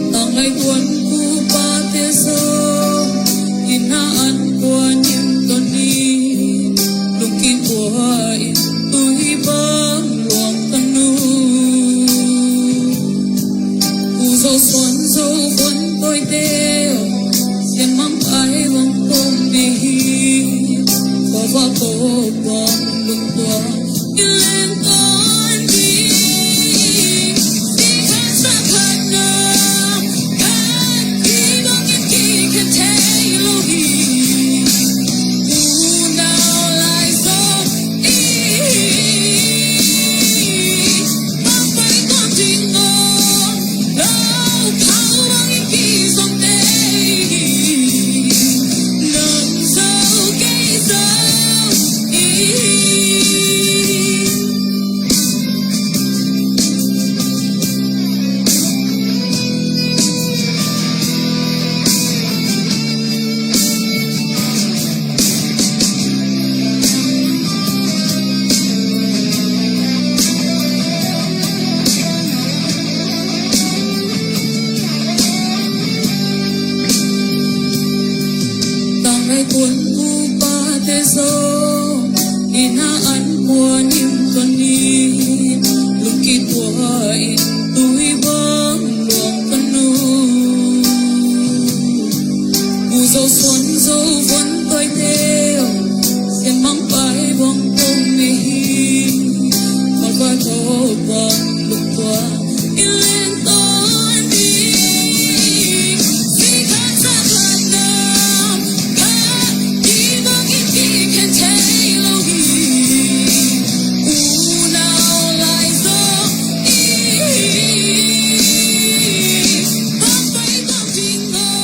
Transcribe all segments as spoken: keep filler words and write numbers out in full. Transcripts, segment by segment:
Tanglai tuan pupate zong ina an kuan in toni, lungkituah in tui bang luang ka nu. U Zo Suan Zo Vuan Toite, Sian Mang Pai Bang Pom Nei hi, Kova Ko Bang Lungtuang, Ilen Ton Ding, Sikhan Sakhat Nam, Khat Ki Bang In Ki Khen Thei Lo Hi, U Nau Lai Zo, I, Tanglai tuan pupate zong ina an kuan in toni, lungkituah in tui bang luang ka nu. U Zo Suan Zo Vuan Toite, Sian Mang Pai Bang Pom Nei hi, Kova Ko Bang Lungtuang, Ilen Ton Ding, Sikhan Sakhat Nam, Khat Ki Bang In Ki Khen Thei Lo Hi, U Nau Lai Zo, I, Bang Pai Bang Ding Om.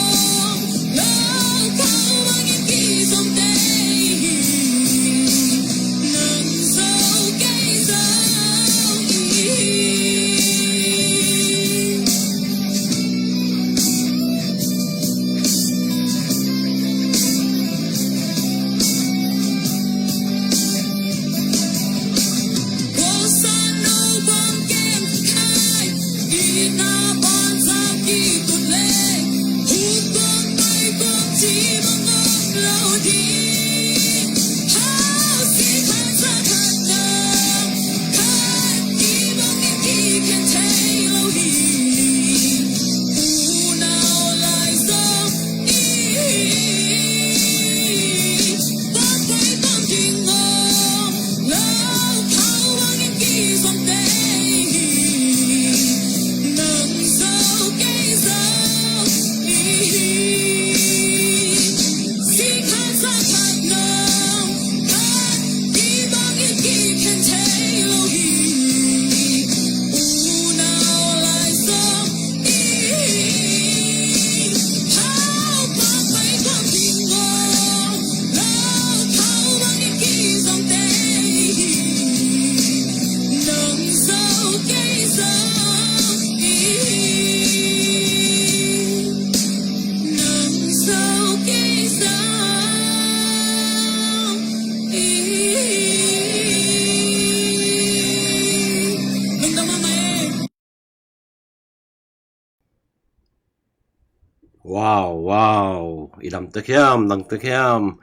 Wow, wow. I dam tek hiam, dang tek hiam.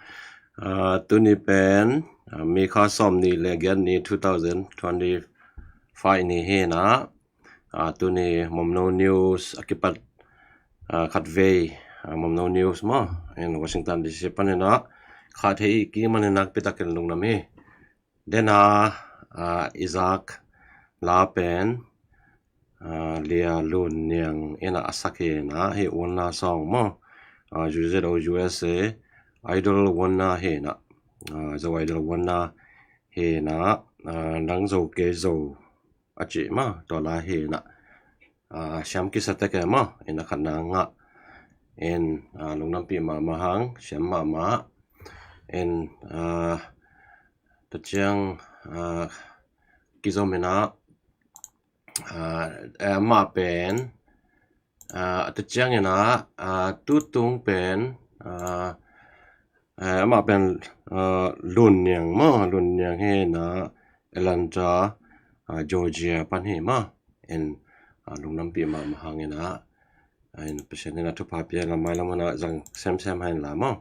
Ah, tuni pen, ah, May kha sawm nih le giat ni, two thousand twenty-five ni hi na. Ah, tuni Mamno News a kipat, ah, khat vei, ah, Mamno News maw, in Washington D C panin ah khat hi i kik manin nakpi takin lungdam hi. Dena, ah, Isaac la pen, ah, Lia Lun Niang in a sak hi na, hi Wanna song maw. Ah, U Z O U S A Idol Wanna hi na. Ah, Zo Idol Wanna hi na, ah, nang zo kei zo a cih maw, tua lai hi na, ah, siam kisa tek e maw, in a khatna ngah, in, ah, lungdampih mahmah hang, siam mahmah, in, ah, tua ciang, ah, kizom in a, ah, eh, amah pen, ah, tua ciangin a, ah, tutung pen, ah, eh, amah pen, ah, Lun Niang maw, Lun Niang hi na, Atlanta, ah, Georgia pan hi maw, in, ah, lungdampih mahmah hangin a, ah, in Pasian in a thupha pia lamai lam hun a zang semsem hain la maw.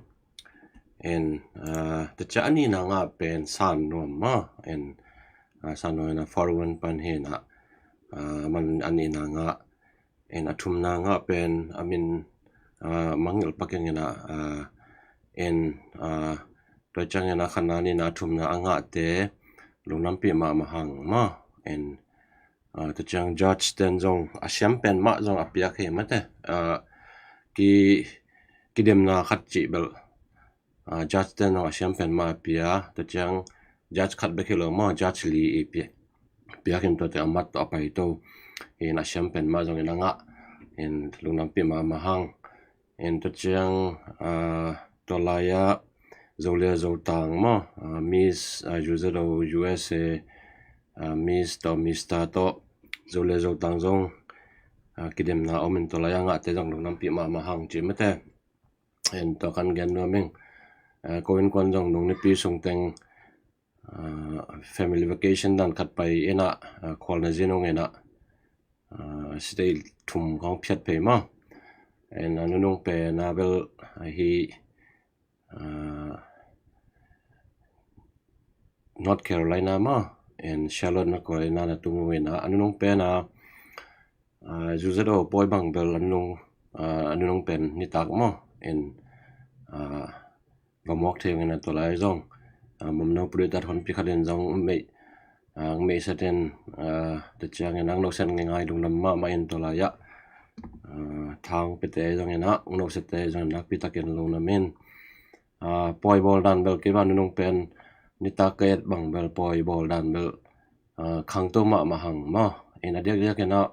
In, ah, tua ciang a nihna ngah pen San Nuam maw, in, ah, San Nuam in a Farwan pan hi na, ah, man a nihna ngah, in a thumna ngah pen a min, ah, Mangngilh Pakeng in a, ah, in, ah, tua ciangin a khatna nihna a thumna a ngahte lungdampih mahmah hang maw, in, ah, tua ciang judge ten zong a siam pen mah zong a piak hi mate, ah, ki, kidemna khat cih bel, ah, judge ten zong a siam pen mah a pia, tua ciang judge khat bek hi lo maw, judge li i pia, piak in tuate a mat tawh a pai to, in a siam pen mah zong in a ngah, in lungdampih mahmah hang. In tua ciang, ah, tua lai-ah Zo le Zotang maw, ah, Miss, ah, U Z O, U S A, ah, Miss tawh, Mister tawh, Zo le Zotang zong, ah, kidemna om in tua lai-ah ngahte zong lungdampih mahmah hang ci mate. In tua kan gen nuam ing, ah, ko innkuan zong nung nipi sung teng, ah, family vacation dan khat pai in a, ah, khualna zin ung in a, ah, state thum khawng phiat phei maw. In a nunung pen a bel, ah, hi, ah, North Carolina maw, in Charlotte, North Carolina na tung ung in a, a nunung pen a, ah, U Z O pawi bang bel a nunung, ah, a nunung pen nitak maw, in, ah, va muak thei ung in a tua lai zong, ah, Mamno Puritat honpi khat in zong meih, ah, meih set in, ah, tua ciangin ang noset ngeingai lungdam mahmah in tua lai-ah, ah, thang pete zong in a, ang nosette zong in nakpi takin lungdam in, ah, pawi bawl dan bel kei bang nunung pen nitak ka et bang bel pawi bawl dan bel, ah, khangto mahmah hang maw. In a diakdiak in a,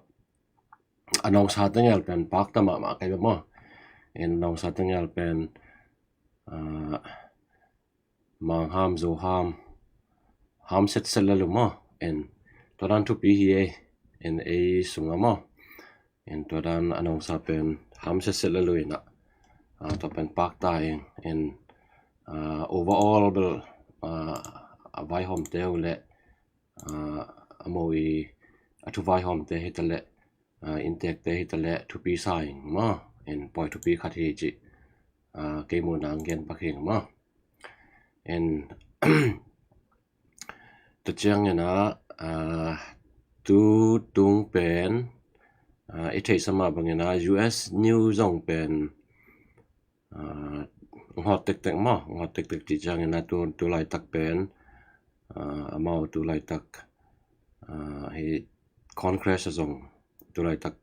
a nungsa tengel pen pakta mahmah kei bel maw. In a nungsa tengel pen, ah, Mang ham, Zo ham, ham setset lel uh maw. In tua dan thupi hi ei, in ei sungah maw. In tua dan a nungsa pen ham setset lel uh in a, ah, tua pen pakta ing. In, ah, overall bel, ah, a vaihawmte uh le, ah, a mo i a thu vaihawmte hi ta le, ah, inntekte hi ta le thupi sa ing maw. In pawi thupi khat hi cih, ah, kei muhna ang gen pak hi ing maw. In tua ciangin a, ah, tu tung pen, ah, i theihsa mah bangin a U S news zong pen, ah, hot tektek maw, hot tektek cih ciangin a tu, tu laitak pen, ah, amau tu laitak, ah, hi Congress a zong tu laitak,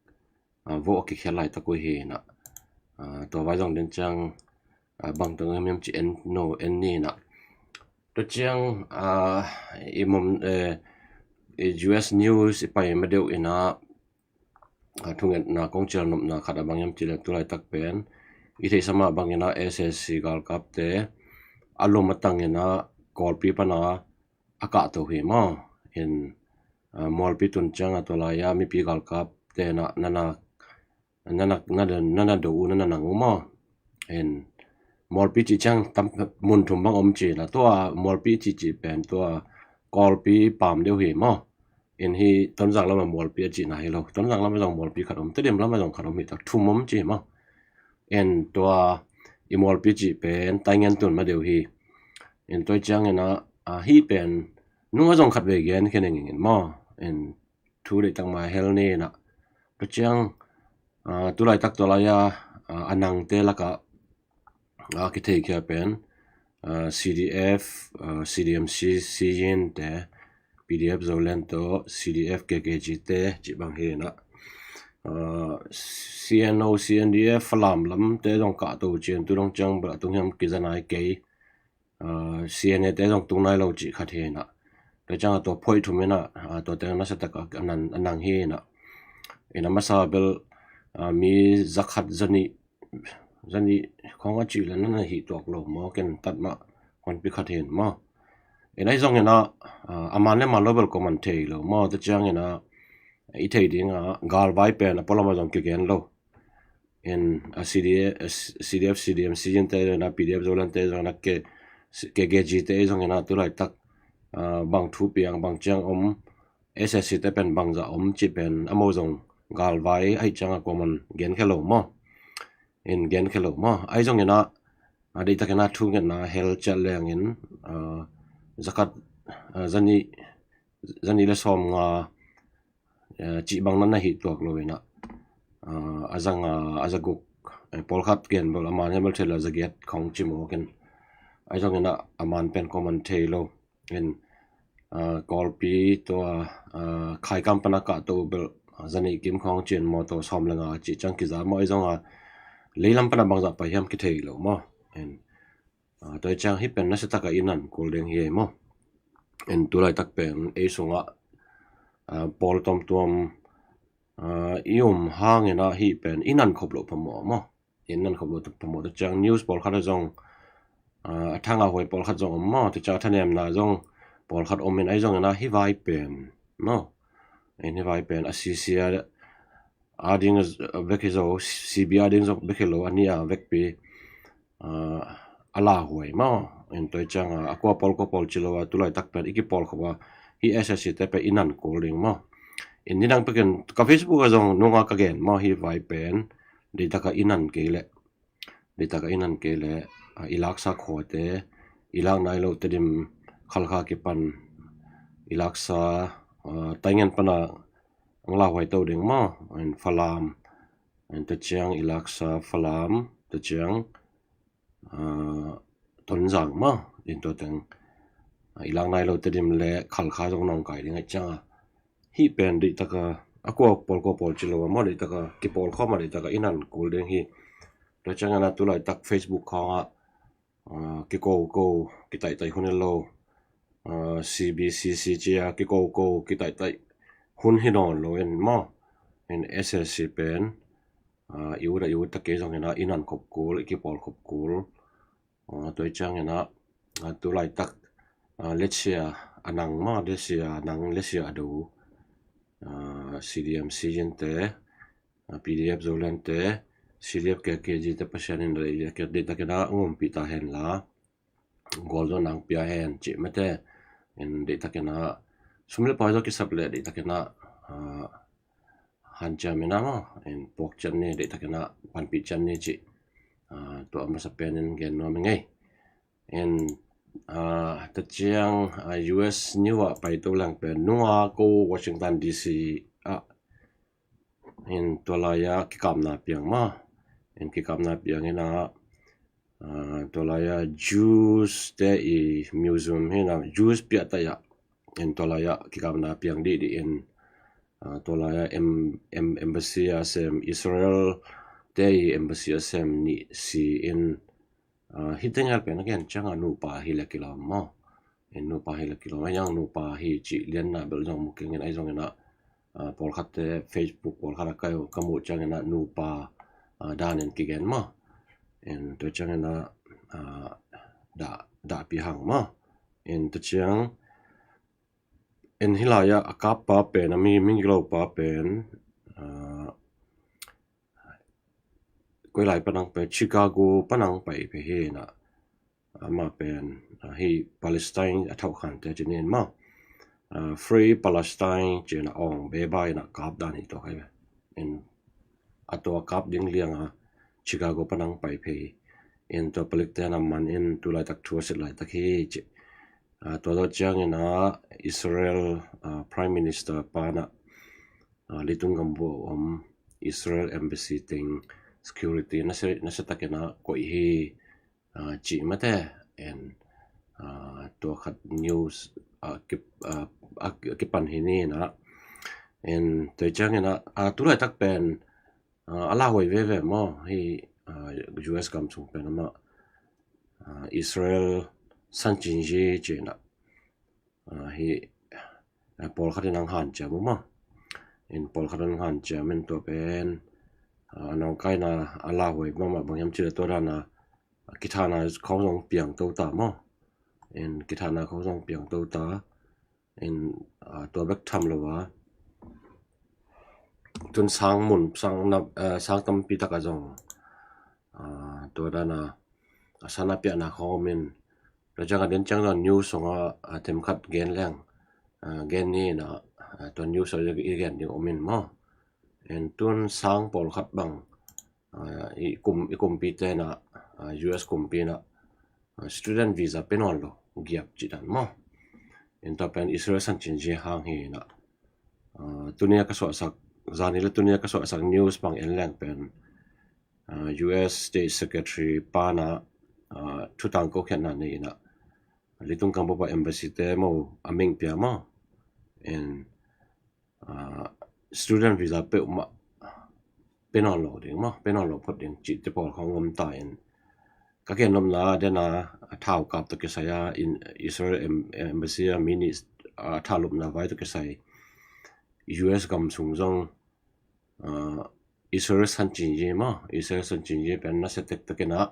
ah, vote a kikhiat laitak uh hi na, ah, tua vai zong den ciang, ah, bang teng em em ci en no en ni na. Tua ciang, ah, i mom, eh, i U S news i pai ma deuh in a, ah, thungetna kong cial nopna khat a bang em ci le tu laitak pen i theihsa mah bangin a S A C galkapte a lom a tangin a Kawlpi pan a a kahto hi maw. In, ah, Mualpi tun ciang a tua lai-a mipi galkapte na, na, na, na, na, na, na do uh, na, na nang uh maw. In Mualpi cih ciang tam, mun thum bang om ci na, tua Mualpi cih cih pen tua Kawlpi pam deuh hi maw. In hi Tonzang lam a Mualpi a cihna hi lo. Tonzang lam a zong Mualpi khat om, Tedim lam a zong khat om hi ta, thum om ci maw. In tua i Mualpi cih pen Taingen tun ma deuh hi. In tua ciangin a, ah, hi pen nung a zong khat vei gen khen ing in maw. In thu deihtak mah hel ni na. Tua ciang, ah, tu laitak tua lai-a, ah, a nangte lakah, ah, kitheikhia pen, ah, C D F, ah, C D M C, Siyin te, P D F Zoland tawh, C D F K K G te cih bang hi na. Ah, C N O, C N D F Falam lamte zong kahto cin tu dong ciang bel a tung hiam kiza nai kei. Ah, C N A te zong tung nai lo cih khat hi na. Tua ciang a tua phoih thum in a, a, tua teng nasiatak a, a nang, a nang hi in a. In a masa bel, a, mi zakhat zanih, zanih khawng a cih le na na hih tuak lo maw, ken tat mah honpi khat hi in maw. In ahi zongin a, a, a man le man lo bel kuaman thei lo maw, tua ciangin a, i thei ding a, galvai pen a pualam a zong kigen lo. In a C D F, C D M, C G N te zong in a, P D F Zoland te zong in a, K, KKG te zong in a, tulaitak, a, bang thu piang, bang ciang om, SAC te pen bangzah om cih pen a mo zong galvai ahi ciang a kuaman genkhia lo maw. In genkhia lo maw. Ahi zongin a, a, deihtakin a thungetna hel ciat lengin, a, zakhat, a, zanih, zanih le sawmnga, a, cih bang na na hih tuak lo in a, a, a zanga, a zaguk, a, pawlkhat gen bel a man hiam bel thei lo, zagiat khawng ci mawk in. Ahi zongin a, a man pen kuaman thei lo. In, a, Kawlpi tua, a, Khaikam pana kahto bel, a, zanih kim khawng cin maw, tua sawm le nga cih ciang kiza maw, ahi zong a leilam pana bangzah pai hiam kithei lo maw. In, a, tua ciang hih pen nasiatak a i nan kul ding hi maw. In tulaitak pen ei sungah, a, pawl tuamtuam, a, i um hangin a hih pen i nan khop loh phamawh maw. I nan khop loh phamawh, tua ciang news pawlkhat a zong, a, a thanga huai pawlkhat zong om maw, tua ciang a thanemna zong pawlkhat om in ahi zongin a hih vai pen maw. In hih vai pen a C C a, a ding vek hi zo, C B a ding zong vek hi lo, a nih a vekpi, a, a lauhuai maw. In tua ciang a, a kua pawl kua pawl ci lo a, tulaitak pen i kipawl khop a, hih SAC te pen i nan kul ding maw. In nidang pekin ka Facebook a zong nunga ka gen maw, hih vai pen deihtak a i nan kei leh, deihtak a i nan kei leh, a, i laksa khuate, i lak nai lo Tedim, Khalkha kipan i laksa, a, Taingen pana ang lauhuai to ding maw. In Falam, in tua ciang i laksa Falam, tua ciang, a, Tonzang maw, in tua teng, a, i lak nai lo Tedim le Khalkha zong nawngkai ding ahi ciang a, hih pen deihtak a, a kua pawl kua pawl ci lo a maw, deihtak a kipawl khawm a, deihtak a i nan kul ding hi. Tua ciangin a tulaitak Facebook khawng ah, a, kikoko, kitaihtaih hun hi lo, a, CB, CC ci a kikoko, kitaihtaih hun hi nawn lo in maw. In SAC pen, a, i ut a i ut ta kei zongin a i nan khop kul, i kipawl khop kul. A, tua ciangin a, a, tulaitak, a, letsia a nang maw, letsia a nang, letsia a do, a, CDM, CGN te, a, PDF Zoland te, CDF, KKG te Pasian in deihtakin a hong ompih ta hen la, gualzawhna hong pia hen cih mate. In deihtakin a sum le pai zaw kisap leh deihtakin a, a, hanciam in a maw, in puak ciat ni, deihtakin a panpih ciat ni cih, a, tua a masa pen in gen nuam ing ei. In, a, tua ciang, a, US New ah pai to leng pen nunga ko Washington DC ah, in tua lai-a kikapna piang maw. In kikapna piang in a, a, tua lai-a Jews te i museum hi na, Jews piahtaih ah, in tua lai-a kikapna piang dihdih in, a, tua lai-a em, em, embassy a sem, Israel te i embassy a sem nih si in, a, hih teng ah pen a gen ciang a nupa hi leh kilawm maw. In nupa hi leh kilawm, a, yang nupa hi cih lianna bel zong mu keng in, ahi zongin a, a, pawlkhatte Facebook pawlkhat a ka, ka muh ciangin a nupa, a, dan in kigen maw. In tua ciangin a, a, dah, dahpih hang maw. In tua ciang, in hih lai-ah a kap pa pen, a mi, mi gilo pa pen, a, koi lai panang pen, Chicago panang pai phei hi na. Amah pen, a, hih Palestine a thauhkhante ci ni in maw. A, Free Palestine ci in a awng beba in a kap dan hi tua khai ve. In a tua kap ding liang a Chicago panang pai phei. In tua palikte na man in tu laitak thu a sit laitak hi ci. A, tua zawh ciangin a Israel, a, Prime Minister pa na, a, leitung gambuh om Israel Embassy teng security nasia, nasia takin a koih hi, a, cih mate. En, a, tua khat news, a, ki, a, a, kipan hi ni na. En, tua ciangin a, a, tu laitak pen, a, a lauhuai veve maw, hih, a, US gam sung pen amah, a, Israel sanchin zi ci na. Hi pawlkhat in ang hanciam uh maw. In pawlkhat in ang hanciam in tua pen a nawngkaina a lauhuai mahmah bang hiam cih leh tua dana kithahna khawng zong piang to ta maw. In kithahna khawng zong piang to ta. In tua bek tham lo a tun sang mun sang tampi taka zong tua dana a sana piahna khawng om in, tua ciang a den ciang zong news sungah themkhat gen leng gen ni inah tua news sungah i gen ding om in maw. En tun sang pawlkhat bang i kum i kumpite inah U S kumpi inah student visa pe nawn lo giap cih dan maw. En tua pen Israel sancin zia hang hi inah tunia ka suahsak zani le tunia ka suahsak news bang en leng pen U S State Secretary pana thutang kokhiatna nei inah leitung kambupa embassy te maw a meng pia maw. En student visa peuhmah pe nawn lo ding maw, pe nawn lo phot ding cihte pawl khawng om ta in ka gen nopna dena a thau kap tawh kisai a Israel embassy a mi nih a thalupna vai tawh kisai U S gam sung zong Israel sancin zia maw, Israel sancin zia pen nasia tektek inah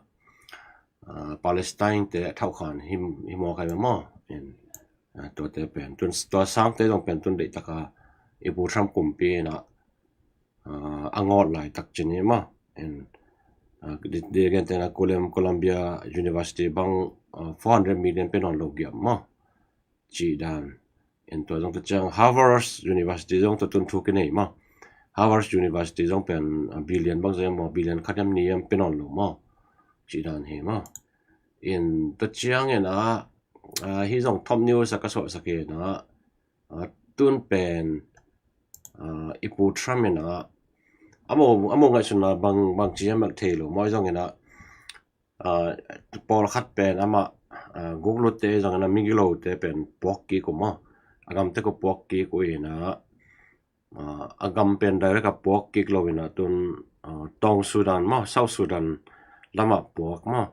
Palestine te a thauhkhan hi mawk ai maw. Tuate pen tun tua sangte zong pen tun deihtaka i Pu Trump kumpi inah a ngawt laitak cih ni maw. Di gentena Columbia University bang four hundred million pe nawn lo giap maw cih dan. En tua zong tua ciang Harvard University zong tua tun thu kinei maw. Harvard University zong pen billion bang zong maw, billion khat hiam ni hiam pe nawn lo maw cih dan hi maw. En tua ciang inah hi zong top news a ka suahsak inah tun pen i Pu Trump inah a maw ngaihsutna bang bang ci hiam mak thei lo maw. Hi zong inah pawlkhat pen amah guklutte zong inah migilote pen puak kik uh maw. A gamte ko puak kik uh inah a gam pen direct a puak kik lo inah tun tawng Sudan maw, South Sudan lamah puak maw.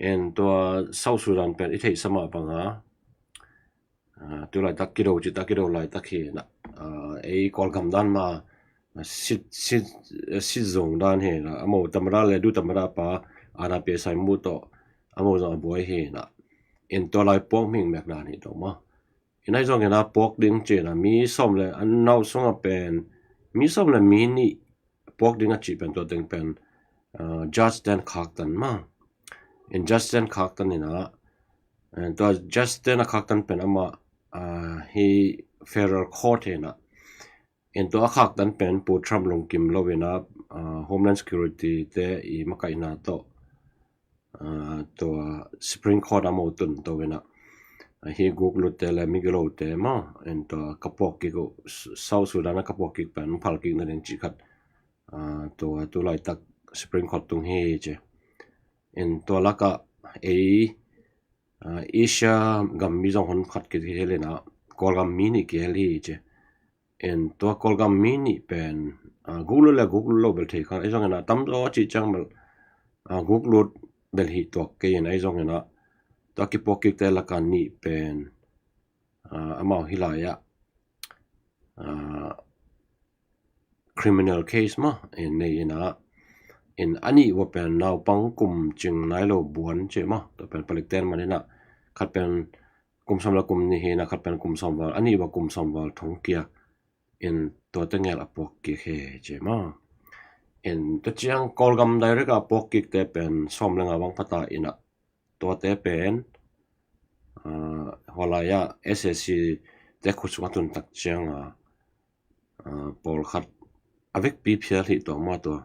En tua South Sudan pen i theihsa mah banga tu laitak kido cita kido laitak hi inah ei Kawlgam dan ma sit zong dan hi inah a maw tamada le du tamada pa ana pia sai mu tawh a maw zong a buai hi inah. En tua lai puak ming mek dan hi tawh maw. Inah hi zong inah puak ding cih inah mi sawm le a nau sungah pen mi sawm le mi nih puak ding a cih pen tua teng pen Judge Dan Kharktan maw. En Judge Dan Kharktan inah tua Judge Dan a Kharktan pen amah hi federal court hi inah. En tua a Kharktan pen Pu Trump lungkim lo inah Homeland Security te i makaihna tawh tua Supreme Court a maw tun to inah hi guklutte le migilote maw. En tua ka puak kik uh South Sudan a ka puak kik pen phal kik na ding cih khat tua tu laitak Supreme Court tung hi ci. En tua lakah ei Asia gam mi zong hon khat kihel inah Kawlgam mi nih kihel hi ci. En tua Kawlgam mi nih pen guklut le guklut lo bel thei khan ei zong inah tamzaw a cih ciang bel guklut bel hi tuak kei in ei zong inah tua kipuak kikte laka nih pen amau hi lai-ah criminal case maw en nei inah. En a nih ua pen naupang kum cing nai lo buan ci maw. Tua pen palikten man inah khat pen kum sawm le kum nih hi inah khat pen kum sawm val, a nih ua kum sawm val thong kia. En tuate ngel a puak kik hi ci maw. En tua ciang Kawlgam direct a puak kikte pen sawm le nga bang phata inah tuate pen hualai-ah S A C te khut sungah tun tak cianga pawlkhat a vekpi phial hi tawh maw tua.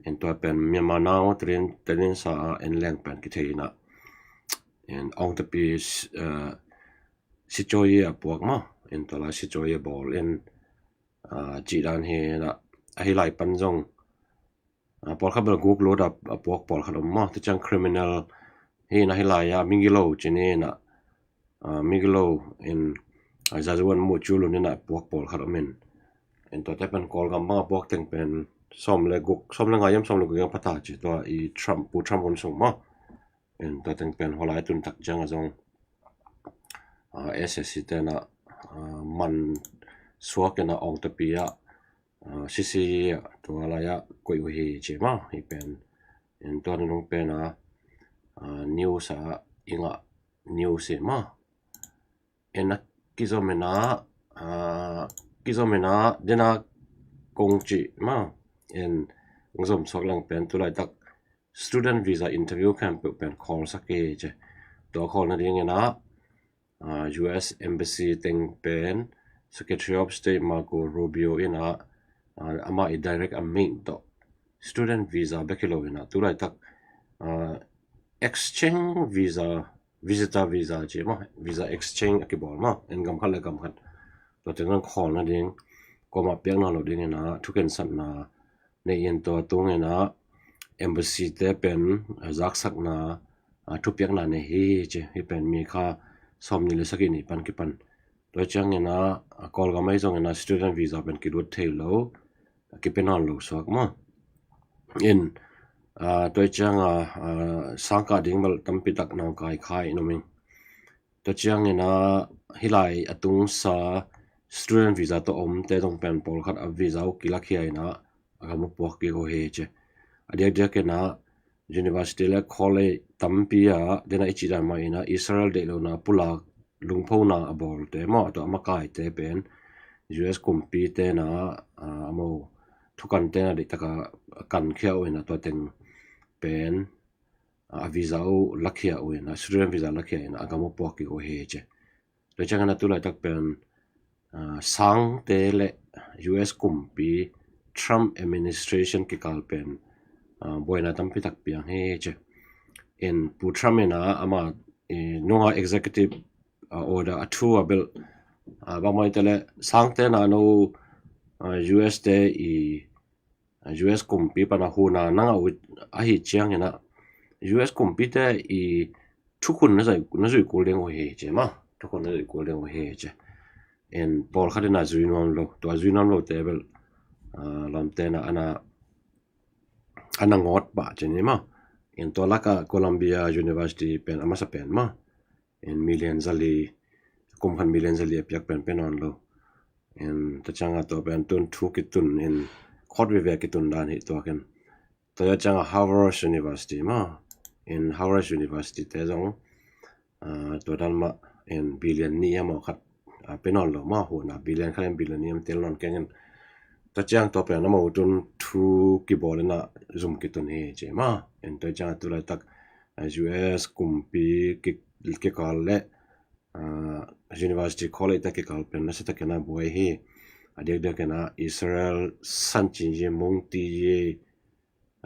En tua pen Myanmar Now tenin sa a en leng pen kithei inah en ong tapi sicoye a puak maw. En tua lai sicoye bawl en cih dan hi inah ahi lai pan zong pawlkhat bel guklut a puak pawlkhat om maw. Tua ciang criminal hi inah hi lai-ah migilo ci ni inah migilo in zazuan muh cu lun inah puak pawlkhat om in. En tuate pen Kawlgam banga puak teng pen sawm le guk sawm le nga hiam sawm le guk hiam phata ci tua i Trump Pu Trump hun sung maw. En tua teng pen hualai tun tak cianga zong uh, S S C te na uh, man suak ina ong tapi a uh, C C tua lai a koih uh hi ci ma hi pen. In tua nung pen a uh, news a inga news hi ma. In a kizom ina uh, kizom ina dena kong ci ma. In zom suak lang pen tulai tak student visa interview kan pe pen call sak hi ci. Tua call na ding ina uh, U S Embassy teng pen Secretary of State Marco Rubio ina uh, ama i direct a meng to student visa bek hi lo ina tulai tak uh, exchange visa, visitor visa ci ma, visa exchange a kibol ma, in gam khat le gam khat. Tua teng nang call na ding, koma piak na lo ding ina thuken sat na nei in tua tung ina embassy te pen uh, zaksakna uh, thupiakna nei hi ci hi pen mi kha som ni le saki ni pan kipan. Tua ciang ina uh, Kawlgam ai zong ina student visa pen kilut thei lo, kipe nawn lo suak ma. In uh, tua ciang a uh, sangka ding bal tampi tak nang kai khai in oming. Tua ciang ina hilai a tungsa student visa to om te tong pen pawlkhat a visa u kilak hi a ina a gam u puak kik uh hi ci. A diakdiak ina university le college tampi a dena i ci dan ma ina Israel deih lo na pulak lungphona a bawl te ma, tua a makai te pen U S kumpi te na uh, a mo thukan te na deih taka kan khia uh ina tua teng pen uh, a visa u lakhia uh ina student visa lakhia ina a gam u puak kik uh hi ci. Tua ciang ina tulai tak pen uh, sangte le U S kumpi Trump administration kikal pen uh, buaina tampi tak piang hi ci. In Pu Trump ina ama i nunga executive uh, order a thu a bel uh, bangmai te le sangte na no uh, U S te i uh, U S kumpi pana huna nanga u ahi ciang ina U S kumpi te i thukhun na zui, na zui kul ding uh hi ci ma, thukhun na zui kul ding uh hi ci. In pawlkhat ina zui nuam lo, tua zui nuam lo te bel uh, lam te na ana ana ngot ba ci ni ma. In tua laka Columbia University pen a masa pen ma. In million zali kum khan million zali a piak pen pen on lo. In tua ciang a tua pen tun thu kitun in khot veve kitun dan hi tua ken. Tua ciang a Harvard University ma. In Harvard University te zong uh, tua dan ma in billion ni a mo khat uh, pen on lo ma huna billion khat in billion ni am tel non keng in. Tua ciang tua pen a mo tun thu kibol ina zum kitun hi ci ma. In tua ciang a tulai tak uh, U S kumpi kikal le uh, university college te kikal pen nasa tak ina buai hi. A diakdiak ina Israel san ci yi mung ti yi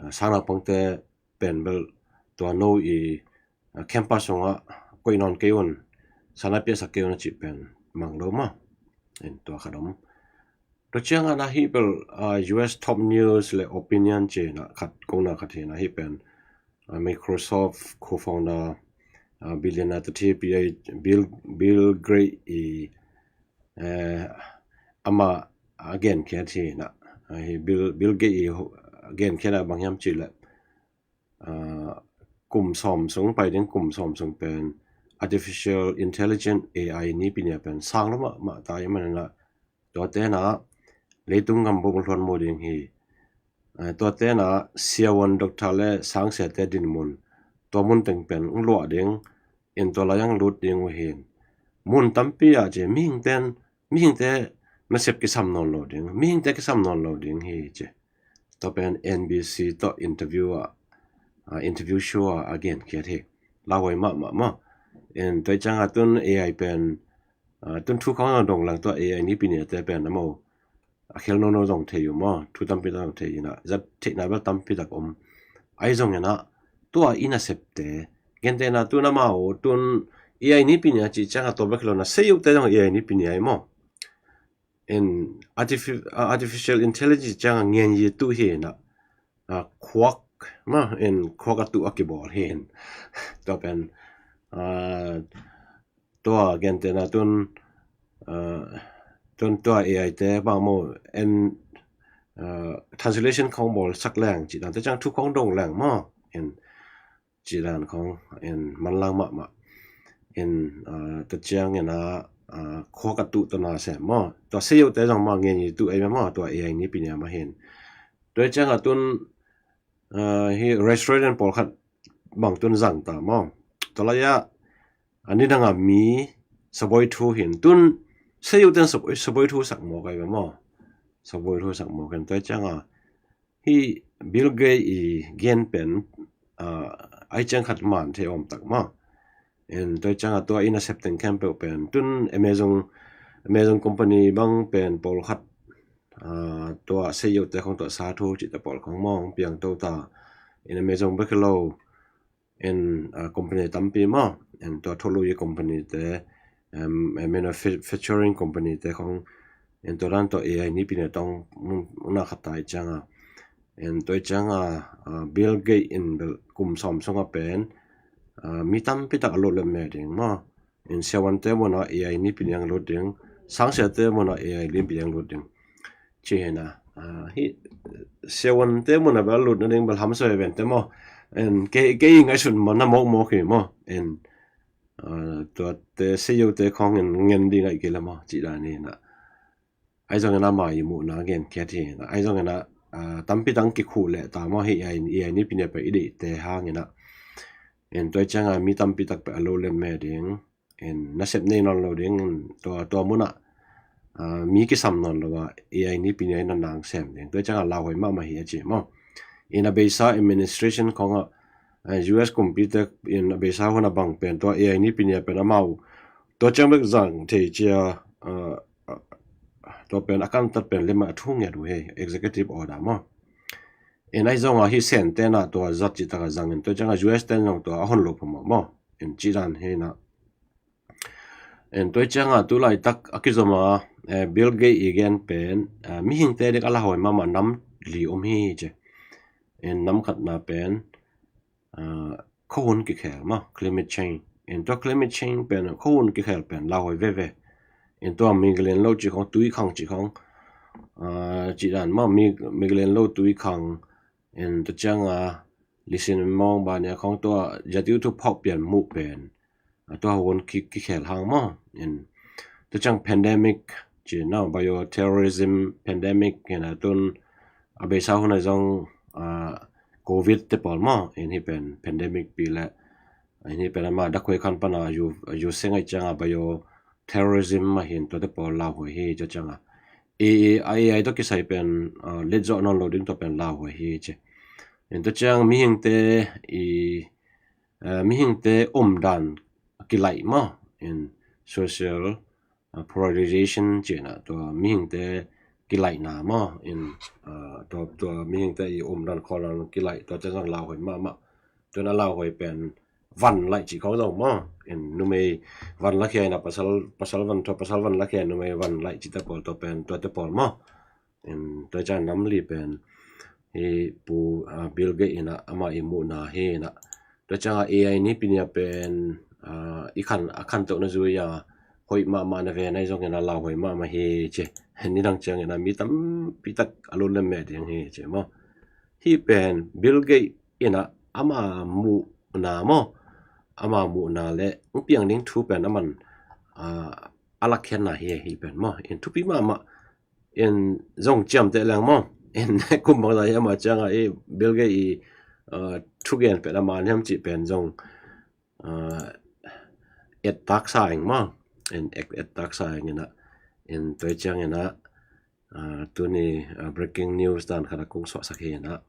uh, sang naupangte pen bel tua no i uh, campus sungah koih nawn kei un, sana piasak kei un a cih pen mang lo ma. In tua khat om. Tua ciang ana hi bel uh, U S top news le opinion ci na khat kong na khat hi na hi pen uh, Microsoft co-founder uh, billionaire ta thi P I Bill, Bill Gates i uh, ama a gen khiat hi na uh, hi Bill, Bill Gates i a gen khiat a bang hiam ci le uh, kum sawm sung pai ding kum sawm sung pen artificial intelligence A I ni pinia pen sang lo ma ma ta i manana tua tena leitung gam bawk luan mu ding hi. Uh, tua tena siawan doctor le sangsia te din mun tua mun teng pen ung luah ding in tua lai ang lut ding uh hin mun tampi ah ci mihing ten mihingte nasep kisam nawn lo ding mihingte kisam nawn lo ding hi ci. Tua pen N B C tawh interview ah uh, interview show ah a gen khiat hi. Lauhuai mahmah maw. In tua i ciangah tun A I pen uh, tun thu khawng dong lang tua A I ni piniate pen a maw a khel nono zong thei uh maw thu tampi tak zong thei inah zat theihna bel tampi tak om. Ai zong inah tua i nasepte gentehna tun amau tun A I ni pinia cih ciangah tua bek lo na sei uhte zong A I ni pinia i maw. In artificial intelligence ciangah ngen yi tuh hi na khuak ma in khuak a tuh a kibawl hi in tua pen tua gentehna tun tun tua A I te bang maw en translation khawng bawl sak leng cih dan te ciang thu khawng dong leng maw in cih dan khawng in manlang mahmah. in, ah, tua ciangin ah, ah, khuak a tuh tawh na sem maw. Tua sei yote zong mah ngen i tuh ei maw, tua A I nipi ni a mah hin. Tua ciang a tun, ah, hi restaurant pawlkhat bang tun zang ta maw. Tua lai ah, a nidang a mi sabuai thu hin tun sei yote sabuai, sabuai thu sak mawk ei maw. Sabuai thu sak mawk in tua ciang a hi Bill Gates i gen pen, ah, ai ciang khat man thei om tak maw. In tua ciang a tua in a sep teng khempeuh pen tun Amazon, Amazon company bang pen pawlkhat, ah, tua sei yote khong tua sa thu cihte pawl khong maw piang to ta. In Amazon bek hi lo, in, ah, company tampi maw, in tua thulu i company te, em, em, manufacturing company te khong, in tua dan tua A I nipi ni a tong mun, mun a khat ta i ciang a. In tua i ciang a, ah, Bill Gates in bel kum sawm sung a pen, ah, mi tampi tak a lut lem me ding maw. In siavuante mun a A I nipi ni ang lut ding, sangsiate mun a A I nipi ni ang lut ding. Ci hi na, ah, hi siavuante mun a bel lut nading bel hamsa ve vente maw. In kei, kei ngaihsun maw na mawk mawk hi maw. In, ah, tuate sei yote khong in ngen ding ahi kei le maw, ci dan hi na. Ai zongin a ma i muhna gen khiat hi na. Ai zongin a, ah, tampi tak kikhuh leh ta maw hi A I, A I nipi ni a pen i deihte hangin a. In tua ciang a mi tampi tak pen a lut lem me ding. In nasep nei nawn lo ding, tua, tua mun ah, ah, mi kisam nawn lo a, A I nipi ni a in a nang sem ding. Tua ciang a lauhuai mahmah hi a ci maw. In a beisa administration khong ah, ah, U S kumpite in a beisa hun a bang pen tua A I nipi ni a pen amau tua ciang bek zang thei cia, ah, ah, tua pen a kantat pen lem a thu ngiat uh hi, executive order maw. In ai zong a hi Sen ten a tua zat cih tak a zang in tua ciang a U S ten zong tua a hon lo phamawh maw. In ci dan hi na. In tua ciang a tu laitak a kizom a, eh, Bill Gates i gen pen, eh, mihingte ding a lauhuai mahmah nam li om hi ci. In nam khatna pen, ah, khuahun kikhel maw, climate change. In tua climate change pen khuahun kikhel pen lauhuai veve. In tua mi gelen lo ci khong, tui khang ci khong, ah, ci dan maw, mi, mi gelen lo tui khang. In tua ciang a lisin mawng ba ni a khong tua zatiu thu phawk pian muh pen, ah, tua hun ki, kikhel hang maw. In tua ciang pandemic ci na, bioterrorism pandemic hi na, tun a beisa hun a zong, ah, covid te pawl maw. In hi pen pandemic pi le, in hi pen ama dakhoi khan pan a yu, yu seng ai ciang a bioterrorism mah hin tuate pawl lauhuai hi tua ciang a. I, i, A I tua kisai pen, ah, let zawh nawn lo ding tua pen lauhuai hi ci. In tua ciang mihingte i, eh, mihingte omdan kilaih maw. In social, ah, polarization ci na, tua mihingte kilaihna maw. In, ah, tua, tua mihingte i omdan khawldan kilaih, tua ciang zong lauhuai mahmah. Tua na lauhuai pen van laih ci khong zong maw. In numei van lakhia in a pasal, pasal van, tua pasal van lakhia in numei van laih ci te pawl tua pen, tuate pawl maw. In tua ciang nam li pen hi pu, ah, Bill Gates in a ama i muhna hi na. Tua ciang a A I nipi ni a pen, ah, i khan, a khantohna zui a hoih mahmah na ve na, ai zongin a lauhuai mahmah hi ci. Nidang ciangin a mi tampi tak a lut lem me ding hi ci maw. Hi pen Bill Gates in a ama muhna maw, ama muhna le hong piang ding thu pen aman, ah, a lakkhiatna hi, hi pen maw. In thupi mahmah. In zong ciamteh leng maw. In kum bangzah hi ama ciang a i Bill Gates i, ah, thugen pen ama niam cih pen zong, ah, et taksa ing maw. In et, et taksa ing in a. In tua ciang in a, ah, tuni, ah, breaking news dan khat a kong suahsak hi in a.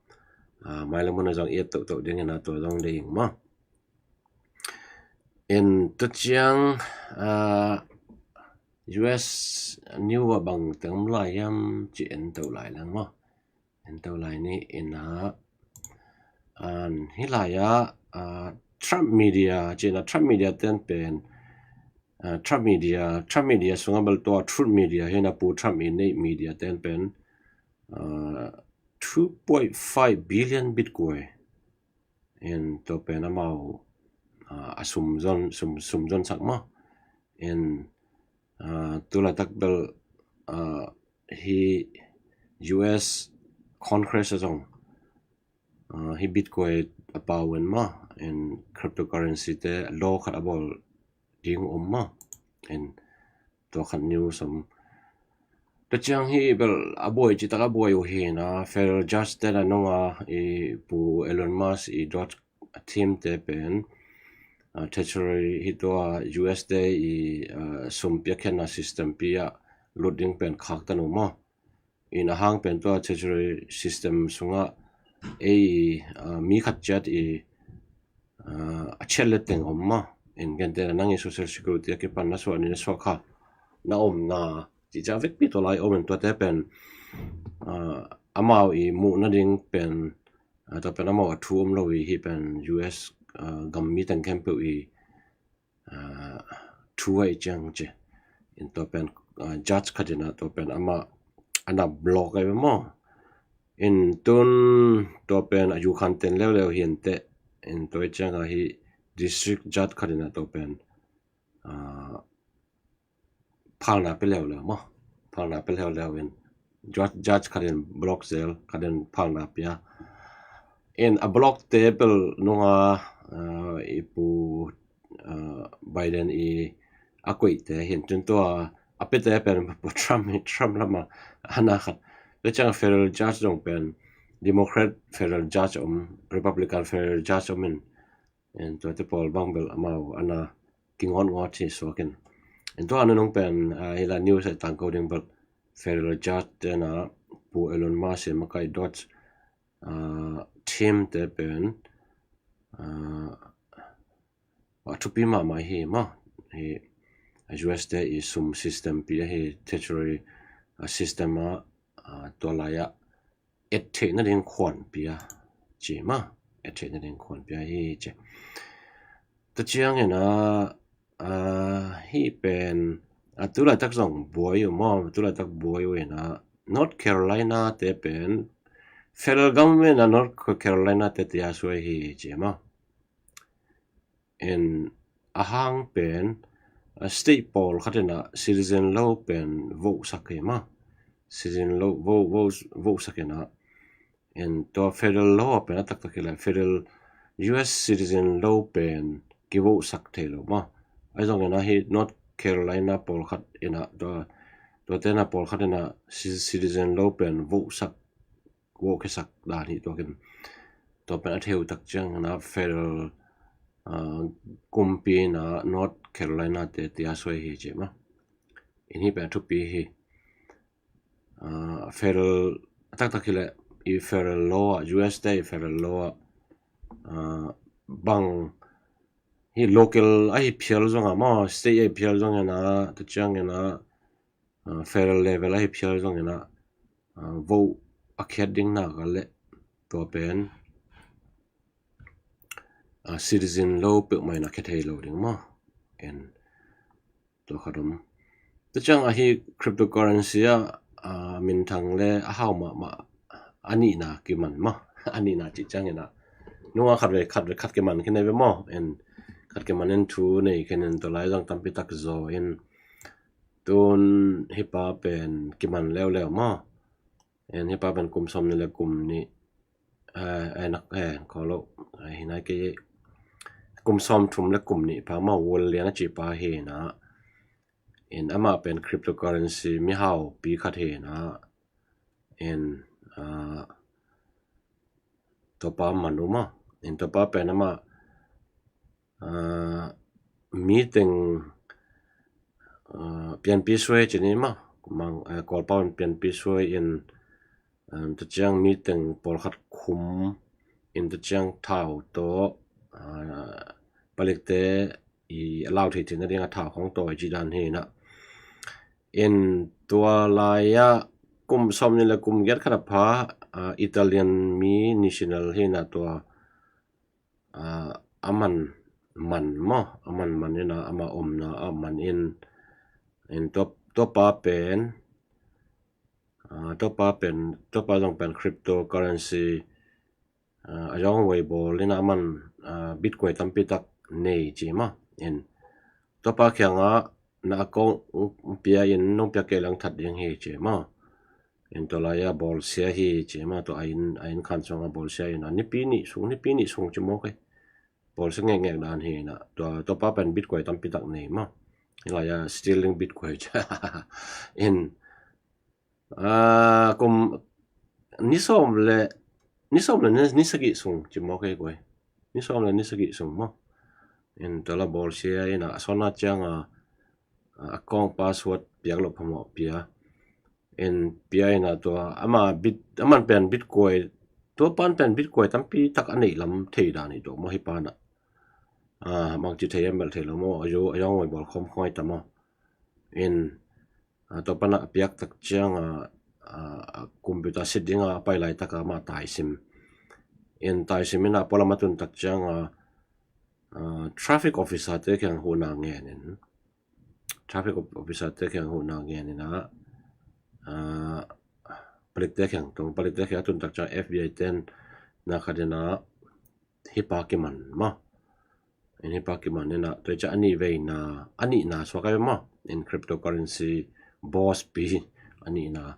Ah, mailam hun a zong i et tohtoh ding in a tua zong dei ing maw. In tua ciang, ah, U S new a bang teng om lai hiam ci en to lai leng maw. En to lai ni in a, an hi lai a, ah, Trump media ci na, Trump media ten pen, ah, Trump media, Trump media sungah bel tua Truth Media hi na, pu Trump i neih media ten pen, ah, two point five billion Bitcoin. In tua pen amau, ah, a sum zon, sum, sum zon sak maw. In, ah, tu laitak bel, ah, hi U S Congress a zong, ah, hi Bitcoin a pau in maw. In cryptocurrency te law khat a bawl ding om maw. In tua khat news om. Tua ciang hi bel a buai citak a buai uh hi na, federal judge te na nunga i Pu Elon Musk i Doge team te pen, ah, Treasury hi tua U S te i, ah, sum piakkhiatna system pi ah lut ding pen khak ta nu maw. In a hang pen tua Treasury system sungah ei, ah, mi khat ciat i, ah, a ciat le teng om maw. In gentehna nang i Social Security a kipan na suah ni na suah kha na om na cih ciang vekpi tua lai om in tuate pen, ah, amau i muh nading pen, ah, tua pen amau a thu om lo i hi pen U S, ah, gam mi teng khempeuh i, ah, thu a i ciang ci. In tua pen, ah, judge khat in ah tua pen amah ana block a i maw. In tun tua pen a yu khan ten leuleu hi in teh. In tua i ciang a hi district judge khat in ah tua pen, ah, phalna pia leuleu maw. Phalna pia leuleu in judge, judge khat in block zel, khat in phalna pia. In a block te pel nunga, ah, i Pu, ah, Biden i a koih te hi in tun tua a pia te pen Pu Trump hi, Trump lama ana khat. Tua ciang federal judge zong pen Democrat federal judge om, Republican federal judge om in, in tuate pawl bang bel amau ana kingawtngawt hi suak in. In tua nunung pen, ah, hi la news a tangko ding bel federal judge te na Pu Elon Musk i makai Doge, ah, team te pen, ah, a thupi mahmah hi maw. Hi U S te i sum system pi a hi Treasury, ah, system a, ah, tua lai a et theih nading khuan pia ci maw. Et theih nading khuan pia hi ci. Tua ciang in a, ah, hi pen, ah, tu laitak zong buai uh maw, tu laitak buai uh in a North Carolina te pen federal government a North Carolina te tia suai hi ci maw. In a hang pen, ah, state pawl khat in a citizen lo pen vote sak hi maw. Citizen lo vote, vote, vote sak in a. In tua federal lo a pen a taktak hi lai federal U S citizen lo pen kivote sak thei lo maw. Ahi zong in a hi North Carolina pawl khat in a tua, tua te na pawl khat in a ci-, citizen lo pen vote sak, vote khiasak dan hi tua kin. Tua pen a theu tak ciang in a federal, ah, kumpi in a North Carolina te tia suai hi ci maw. In hi pen a thupi hi. Ah, federal a taktak hi le i federal law ah, U S te i federal law ah, ah, bang hi local a hi phial zong a maw, state a hi phial zong in a, tua ciang in a, ah, federal level a hi phial zong in a, ah, vote a khiat ding nak a le tua pen, ah, citizen lo peuhmah in a khia thei lo ding maw. En tua khat om. Tua ciang a hi cryptocurrency a, ah, minthang le a hau mahmah a nihna kiman maw. A nihna cih ciang in a nunga khat vei khat vei khat kiman khin ei ve maw. En khat kiman in thu nei khin in tua lai zong tampi tak zaw in tun hi pa pen kiman leuleu maw. En hi pa pen kum sawm nih le kum nih, eh, eh, nak, eh, khaw lo, eh, hi nai kei kum sawm thum le kum nih pa maw, Wall Lian a ci pa hi na. En amah pen cryptocurrency mihau pi khat hi na. En, ah, tua pa man uh maw. En tua pa pen amah, ah, mi teng, ah, pianpi suai ci ni maw. Mang, eh, Kawlpau in pianpi suai in, um, tua ciang mi teng pawlkhat khum in tua ciang thau tawh, ah, palikte i a lau thei theihna ding a thau khawng tawi ci dan hi na. In tua lai-a kum sawm nih le kum giat khat a pha, ah, Italian mi national hi na tua, ah, a man man maw, a man man in a ama omna a man in, in tua, tua pa pen, ah, tua pa pen, tua pa zong pen cryptocurrency, ah, a zong wei bawl in a man, ah, Bitcoin tampi tak nei ci maw. In tua pa kiangah na account pia in nong pia kei leng that ding hi ci maw. In tua lai-a bawlsia hi ci maw, tua a inn, a inn khan sungah bawlsia in a nipi nih sung, nipi nih sung ci maw kei. bawlsia ngekngek dan hi na, tua, tua pa pen bitcoin tampi tak nei maw. Hih lai-ah stealing bitcoin ci. In, ah, kum ni sawm le, ni sawm le ni, ni sagih sung ci maw kei guai. Ni sawm le ni sagih sung maw. In tua la bawlsia in a, a sawtna ciang a, a kong password piak loh phamawh pia. In pia in a tua, ama bit, aman pen bitcoin, tua pan pen bitcoin tampi tak a neih lam thei dan hi tua maw hih pan a. Ah, bangci thei a melh thei lo maw, a yo, a yawng ngoi bawl khawm khawng ai ta maw. In, ah, tua pan a piak tak ciang a, ah, computer sit ding a pai laitak a mah taisim. In taisim in a pualam a tun tak ciang a, ah, traffic officer te kiang huhna ngen in. Traffic of-, officer te kiang huhna ngen in a, ah, palik te kiang, tung palik te kiang a tun tak ciang F B I ten na khat in a hih pa kiman maw. In hih pa kiman in a, tua ciang a nih veina, a nihna suak ai maw. In cryptocurrency boss pi a nihna,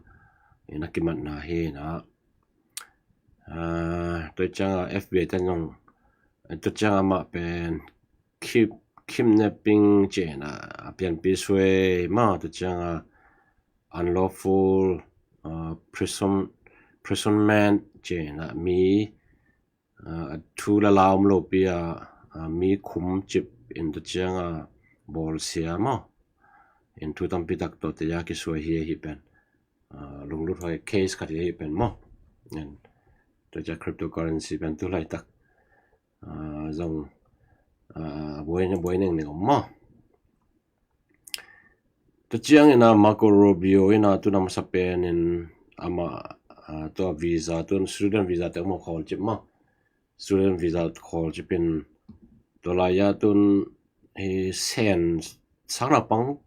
in a kimatna hi in a. Ah, tua ciang a F B I ten zong, tua ciang amah pen kip-, kidnapping ci in a, a pianpi suai maw, tua ciang a unlawful, ah, prison-, imprisonment ci in a mi, ah, a thu la la om lopi a, ah, mi khum cip in tua ciang a bawlsia maw. In thu tampi tak tawh te a kisuai hi ahi pen. Ah, lunglut huai case khat hi ahi pen maw. In tua ciang cryptocurrency pen tu laitak, ah, zong, ah, buai, buai neng neng om maw. Tua ciang in a Marco Rubio in a tun a masa pen in ama, ah, tua visa tun student visa te om khawl cip maw. Student visa khawl cip in tua lai-ah tun hi sen sang naupang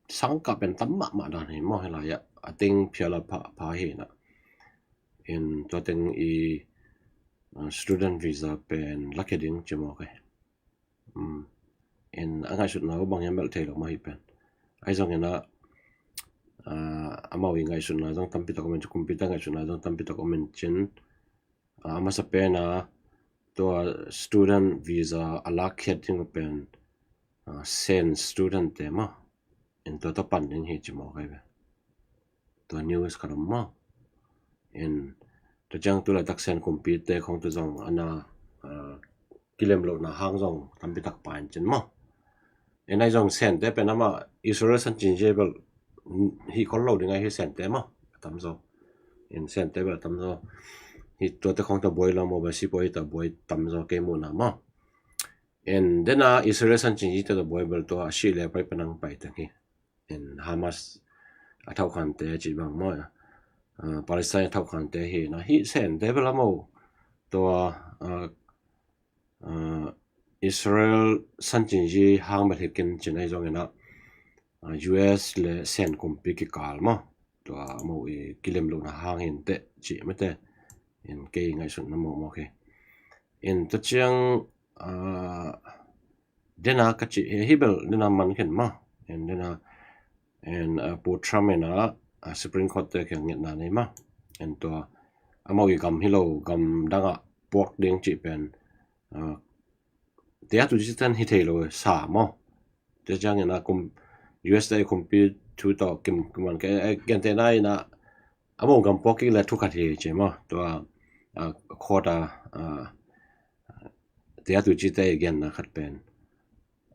sang kah pen tam mahmah dan hi maw hih lai-ah. A teng phial a pha, pha hi na. In tua teng i, ah, student visa pen lakhia ding ci maw kei. Um, in a ngaihsutna uh bang hiam melh thei lo mah hi pen. Ahi zong in a, ah, amau i ngaihsutna zong tampi tak om in ci, kumpi te ngaihsutna zong tampi tak om in cin. Ah, a masa pen a tua student visa a lakkhiat ding uh pen, ah, sen student te maw. In tua tawh pan ding hi ci maw kei ve. Tua news khat om maw. In tua ciang tu laitak sen kumpi te khong tua zong a na, ah, kilem lohna hang zong tampi tak pai in cin maw. In ahi zong sen te pen amah Israel san cin zi bel, mm, hi khol lo ding ahi sen te maw. A tam zaw. In sen te bel a tam zaw. Hi tua te khong ta buai lo maw, bel sipuai hi ta buai tam zaw kei muhna maw. In dena Israel san cin zi te ta buai bel tua a si le pai panang pai teng hi. In Hamas a thauhkhante a cih bang maw, ah, Palestine a thauhkhante hi na, hih sente bel a mo tua, ah, ah, Israel san cin zi hang bel hi ken cin ahi zongin ah, ah, U S le sen kumpi kikal maw, tua a mo i kilem lohna hang hi inteh cih mete. In kei ngaihsutna mawkmawk hi. In tua ciang, ah, dena ka cih hi, hi bel dena man khin maw. In dena, in, ah, Pu Trump in ah, ah, Supreme Court te kiang ngetna nei maw. In tua a mo i gam hi lo, gam dang ah puak ding cih pen, ah, tia tu ci tan hi thei lo sa maw. Tua ciangin ah kum, U S te kumpi thu tawh kim, kim man ke, eh, gentehna in ah a mo gam puak kik le thu khat hi ci maw. Tua, ah, court ah, ah, tia tu ci te i genna khat pen.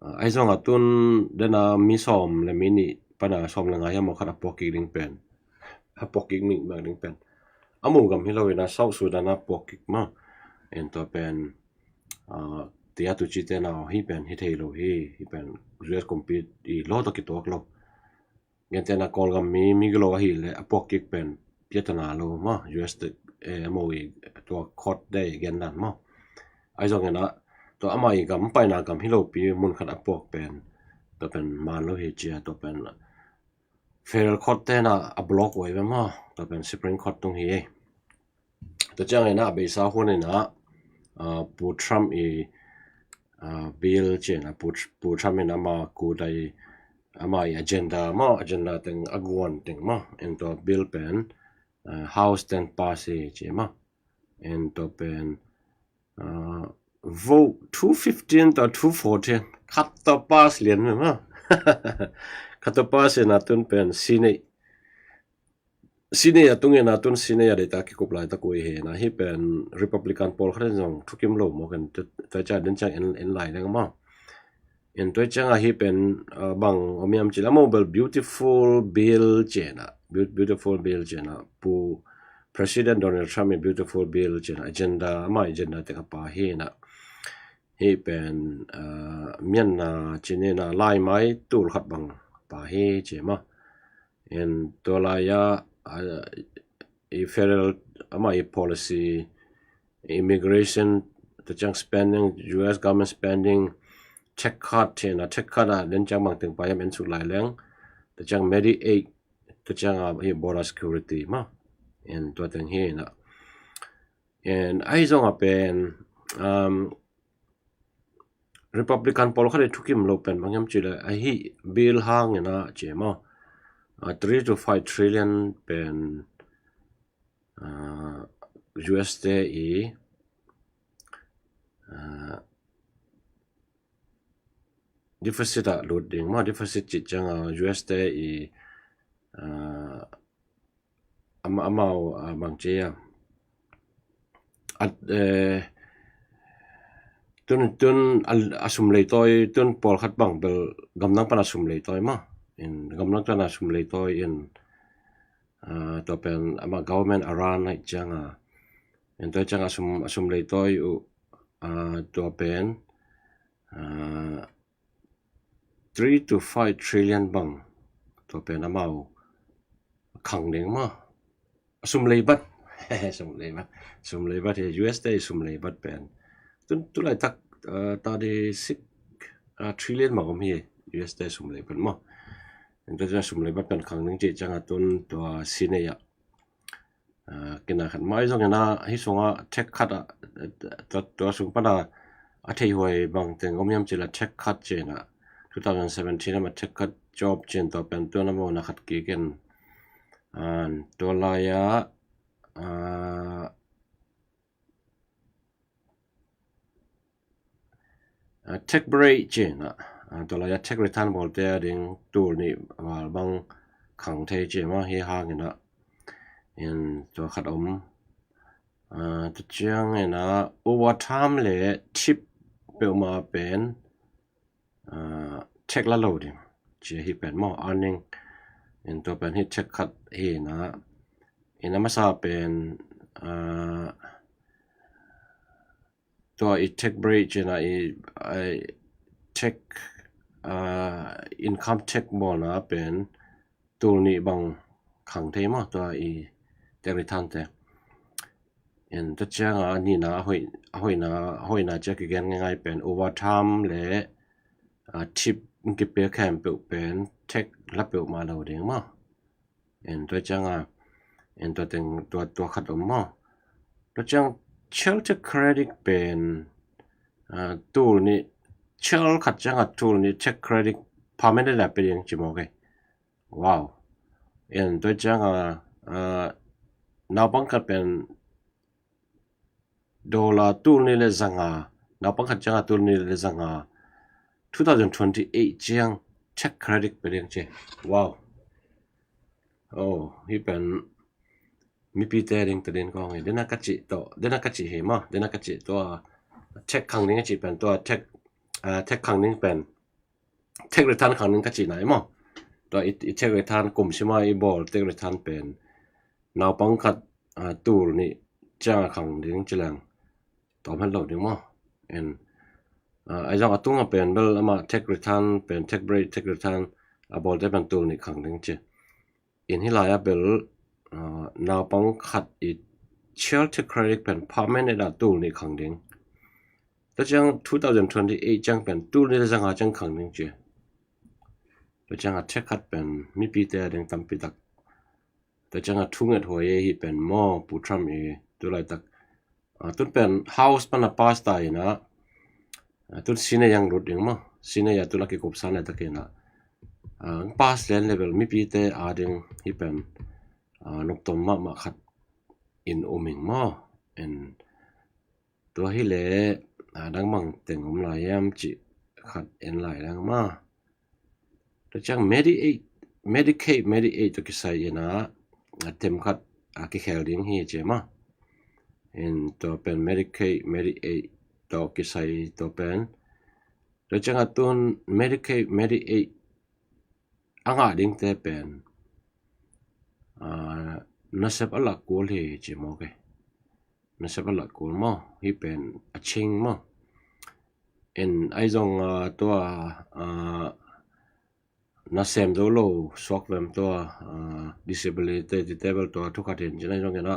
Ah, ahi zong a tun dena mi sawm le mi nih pana sawm le nga hiam maw khat a puak kik ding pen. A puak kik mi mak ding pen. A mo gam hi lo in ah South Sudan a puak kik maw. In tua pen, ah, tia tu ci te na hi pen hi thei lo hi, hi pen U S kumpi i law tawh kituak lo. Gentehna Kawlgam mi, mi gilo ahi le a puak kik pen piatana lo maw, U S te, eh, a mo i tua court te i gen dan maw. Ahi zongin ah tua ama i gam paina gam hi lopi mun khat a puak pen, tua pen man lo hi cia, tua pen federal court te na a block uh ai ve maw, tua pen Supreme Court tung hi. Tua ciangin ah a beisa hun in ah, ah, Pu Trump i, ah, bill ci in ah Pu, Pu Trump in ama kut a i, ama i agenda maw, agenda teng a guan teng maw, in tua bill pen, ah, House ten pass hi ci maw. In tua pen, ah, vote two fifteen to two fourteen, khat tawh pass lian mah. Khat tawh pass in a tun pen Senate, Senate a tungin a tun Senate a deihtak kikup laitak uh hi na, hih pen Republican pawlkhat in zong thukim lo mawk in, tua ciang den ciang en, en lai leng maw. In tua ciang a hih pen, ah, bang om hiam cih leh amau bel beautiful bill ci na, beau-, beautiful bill ci na, Pu President Donald Trump in beautiful bill ci na, agenda, ama agenda teng a pa hi na. Hih pen, ah, mianna ci ni na, laimai tul khat bang pa hi ci maw. In tua lai-a, ah, i federal ama i policy, immigration, tua ciang spending, U S government spending, tax cut ci na, tax cut a den ciang bang teng pa hiam en suk lai leng, tua ciang Medicaid, tua ciang a hih border security maw. In tua teng hi na. In ahi zong a pen, um, Republican pawlkhat i thukim lo pen bang hiam cih leh, ahi bill hang in a ci maw. Ah, three to five trillion pen, ah, U S te i, ah, deficit ah lut ding maw, deficit cih ciang a U S te i, ah, ama, amau, ah, bang ci a. At, eh, tun, tun a, a sum leitawi, tun pawlkhat bang bel gamdang pan a sum leitawi maw. In gamdang pan a sum leitawi in, ah, tua pen ama government a run ahih ciang a. In tua ciang a sum, a sum leitawi uh, ah, tua pen, ah, three to five trillion bang, tua pen amau khang ding maw. Sum leibat. Sum leibat. Sum leibat hi, U S te sum leibat pen. Tun, tu laitak, ah, thirty six, ah, trillion bang om hi, U S te sum leibat maw. Tua sum leibat pen khang ding cih ciang a tun tua Senate ah, ah, kina khat mai zong in a, hih sungah tax cut ah, tua, tua sung pan a, a theih huai bang teng om hiam cih leh tax cut ci na, two thousand seventeen a tax cut ci, tua pen tua na mawhna khat kik in, ah, tua lai-a, ah, ah, tax break ci na, ah, tua lai-a tax return bawlte a ding tul nih val bang khang thei ci maw, hih hang in a. In tua khat om. Ah, tua ciang in a overtime le tip peuhmah pen, ah, tax la lo ding ci, hih pen maw, earning. In tua pen hih tax khat hi na. In a masa pen, ah, tua i tax break ci na, i, i tax, ah, income tax bawlna pen tul nih bang khang thei maw, tua i tax return te. In tua ciang a nihna a hoih, a hoihna, a hoihna ci a kigen ngaingai pen overtime le, ah, tip kipia khempeuh pen tax la peuhmah lo ding maw. In tua ciang a, in tua teng, tua, tua khat om maw. Tua ciang child tax credit pen, ah, tul nih, child khat ciang a tul nih tax credit permanent a pia ding ci mawk e. Wow. In tua ciang a, ah, naupang khat pen dollar tul nih le zanga, naupang khat ciang a tul nih le zanga, two thousand twenty-eight ciang tax credit pia ding ci. Wow. Oh, hih pen mipite ding tadin kong hi. Dena ka cih tawh, dena ka cih hi maw, dena ka cih tawh, tax khang ding a cih pen tawh, tax, ah, tax khang ding pen, tax return khang ding ka cih na hi maw. Tua i, i tax return kum sima i bawl tax return pen naupang khat, ah, tul nih ciang a khang ding ci leng tawm het lo ding maw. In, ah, ahi zong a tung a pen bel ama tax return pen, tax break, tax return a bawlte pen tul nih khang ding ci. In hih lai-ah bel, ah, naupang khat i child tax credit pen permanent a tul nih khang ding. Tua ciang two thousand twenty-eight ciang pen tul nih le zanga ciang khang ding ci. Tua ciang a tax cut pen mipite a ding tampi tak. Tua ciang a thunget huai e hih pen maw, Pu Trump i tu laitak. Ah, tun pen House pan a pass ta in a, ah, tun Senate a lut ding maw. Senate a tun a kikup san laitak in a, ah, pass lian level mipite a ding hih pen, ah, noptom mahmah khat in um ing maw. In tua hi leh, a dang bang teng om lai hiam cih khat en lai dang maw. Tua ciang Medi-, Medicaid, Medicaid tawh kisai in a, a tem khat a kikhel ding hi ci maw. In tua pen Medicaid, Medicaid tawh kisai tua pen. Tua ciang a tun Medicaid, Medicaid a ngah dingte pen, a, nasep a lak kul hi ci maw kei. Nasep a lak kul maw, hih pen a cing maw. In ahi zong, a, tua, a, nasem zo lo suak vem tua, a, disability, disable tua thu khat hin cin ahi zong in a,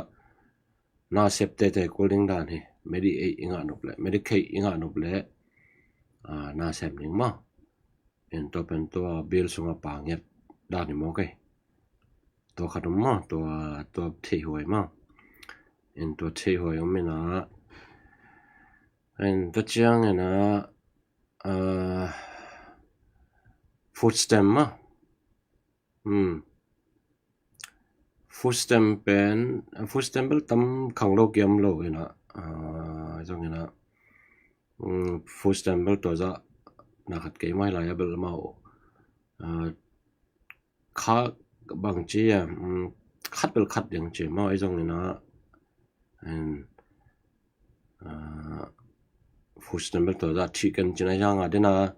nasep tete kul ding dan hi, Medicaid i ngah nop le, Medicaid i ngah nop le, a, nasem ding maw. In tua pen tua bill sungah pa ngiat dan hi maw kei. Tua khat om maw, tua, tua theih huai maw. In tua theih huai om in a, in tua ciang in a, a, food stamp maw. Hmm. Food stamp pen, food stamp bel tam khang lo kiam lo in a, a, zong in a, mm, food stamp bel tua zah na khat kei maw hi lai a bel mau, a, kha bang ci a, mm, khat bel khat ding ci maw ahi zong in a, and, a, food stamp bel tua zah thih ken cin a hiang a den a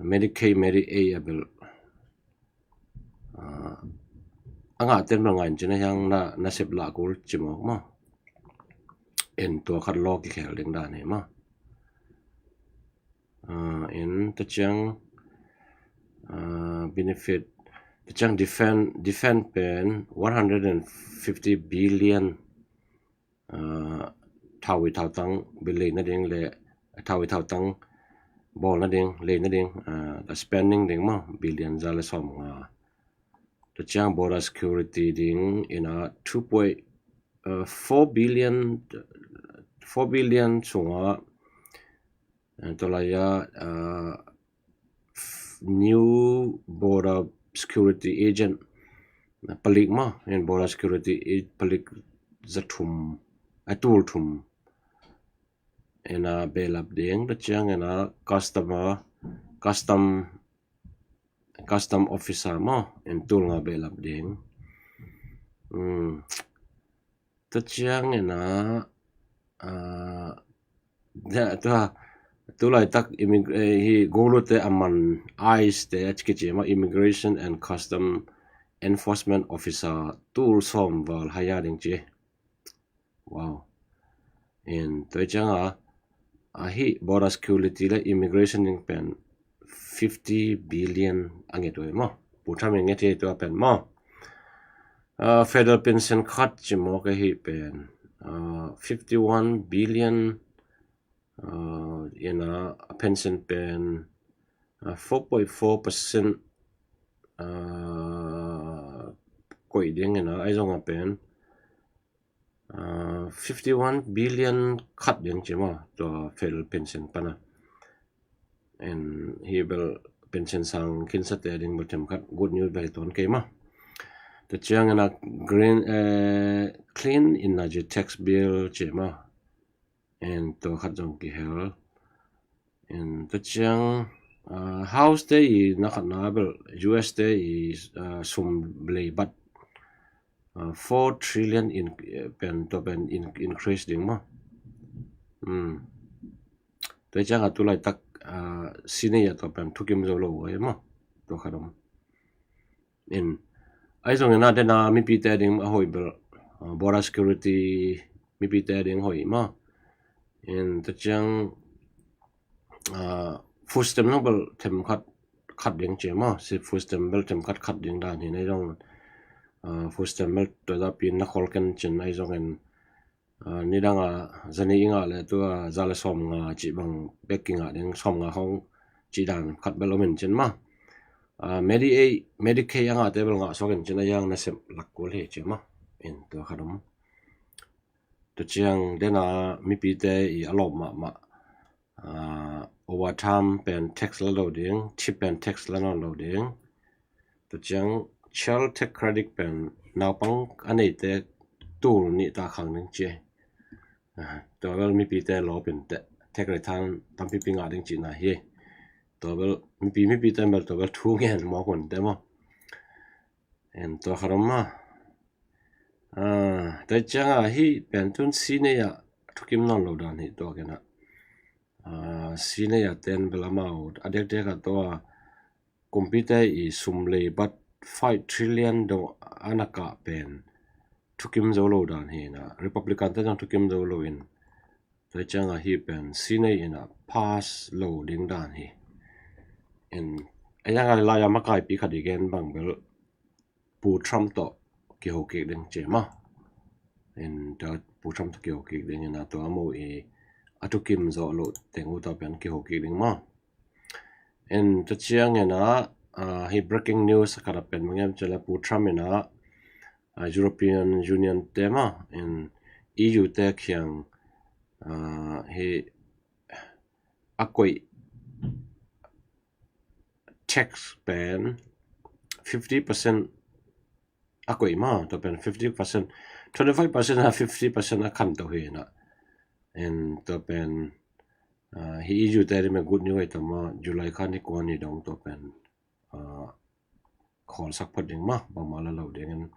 Medicaid, Medicaid a bel, a, a ngah ten bel ngah in cin a hiang na, nasep lah kul ci mawk maw. In tua khat law kikhel ding dan hi maw. A, in tua ciang, a, benefit, tua ciang defense, defense pen one hundred and fifty billion, a, thau i thautang bil lei nading le, thau i thautang bawl nading, lei nading, a, a spending ding maw, billion za le sawm nga. Tua ciang border security ding in a two point, a, four billion, four billion sungah, a, tua lai a, a, f-, new border security agent, a, palik maw, in border security a-, palik za thum, a, tul thum. In a behlap ding, tua ciang in a customer, custom, custom officer maw, in tul nga behlap ding. Hmm. Tua ciang in a, a, tua, tua, tu laitak immig-, eh, hi gulu te a man ICE te a kici maw, Immigration and Custom Enforcement Officer tul sawm val haya ding ci. Wow. In tua ciang a, a hi border security le immigration ding pen fifty billion a nget uh hi maw. Pu Trump in nget hi tua pen maw. A, federal pension khat ci mawk a hi pen, a, fifty one billion, a, in a pension pen, a, four point four percent, a, koih ding in a, ahi zong a pen, a, fifty one billion khat ding ci maw, tua federal pension pan a. And hi bel pension sang khinsa te ding bel them khat good news bel tuan kei maw. Tua ciang in a green, eh, clean energy tax bill ci maw. And tua khat zong kihel. And tua ciang, a, house te i na khat na bel U S te i, a, sum lei bat, a, four trillion in, eh, pen, tua pen in, increase ding maw. Hmm. Tua ciang a tu laitak, a, sini a tua pen thukim zo lo uh hi maw. Tua khat om. In, ahi zong in a den a mipite ding a hoih bel, a, border security mipite ding hoih maw. In, tua ciang, a, food stamp nang bel them khat, khat ding ci maw. Si food stamp bel them khat, khat ding dan hi na ahi zong, a, food stamp bel tua za pi na khol ken cin ahi zong in, a, nidang a zani i ngah le tua za le sawm nga cih bang bek kingah ding, sawm nga khong cih dan khat bel om in cin maw. A, Medi-, Medicaid a ngahte bel ngah suak in cin a hiang nasep lak kul hi ci maw. In tua khat om. Tua ciang den a mipite i a lawp mahmah, a, overtime pen tax la lo ding, tip pen tax la nawn lo ding. Tua ciang child tax credit pen naupang a neite tul nih ta khang ding ci. A, tua bel mipite lawp in teh. tax return tampipi ngah ding cihna hi. Tua bel mipi mipi ten bel tua bel thu ngen mawk un te maw. En tua khat om maw. Tua ciangah hih pen tun sinei ah thukim nawn lo dan hi tua kena. Sinei ah ten bel amau a dekdek ah tua kumpite i sum lei bat five trillion dong a na kah pen thukim zo lo dan hi na, Republican te zong thukim zo lo in, tua ciangah hih pen sinei in a pass lo ding dan hi. In a yang a lai a makaipi khat i gen bang bel Pu Trump tawh kiho kik ding ci maw. In tua Pu Trump tawh kiho kik ding in a tua amau i a thukim zawh lo teng uh tawh pen kiho kik ding maw. In tua ciangin a hi breaking news khat a pen mangem cele Pu Trump in a European Union te maw in E U te kiang hi a koih tax pen fifty percent a koih maw, tua pen fifty percent, twenty five percent a fifty percent a khan to hi na. En tua pen hi E U te ri me good news ai ta maw, July khan hi kuan hi dong tua pen khawlsak phot ding maw, bangmah la lo ding in.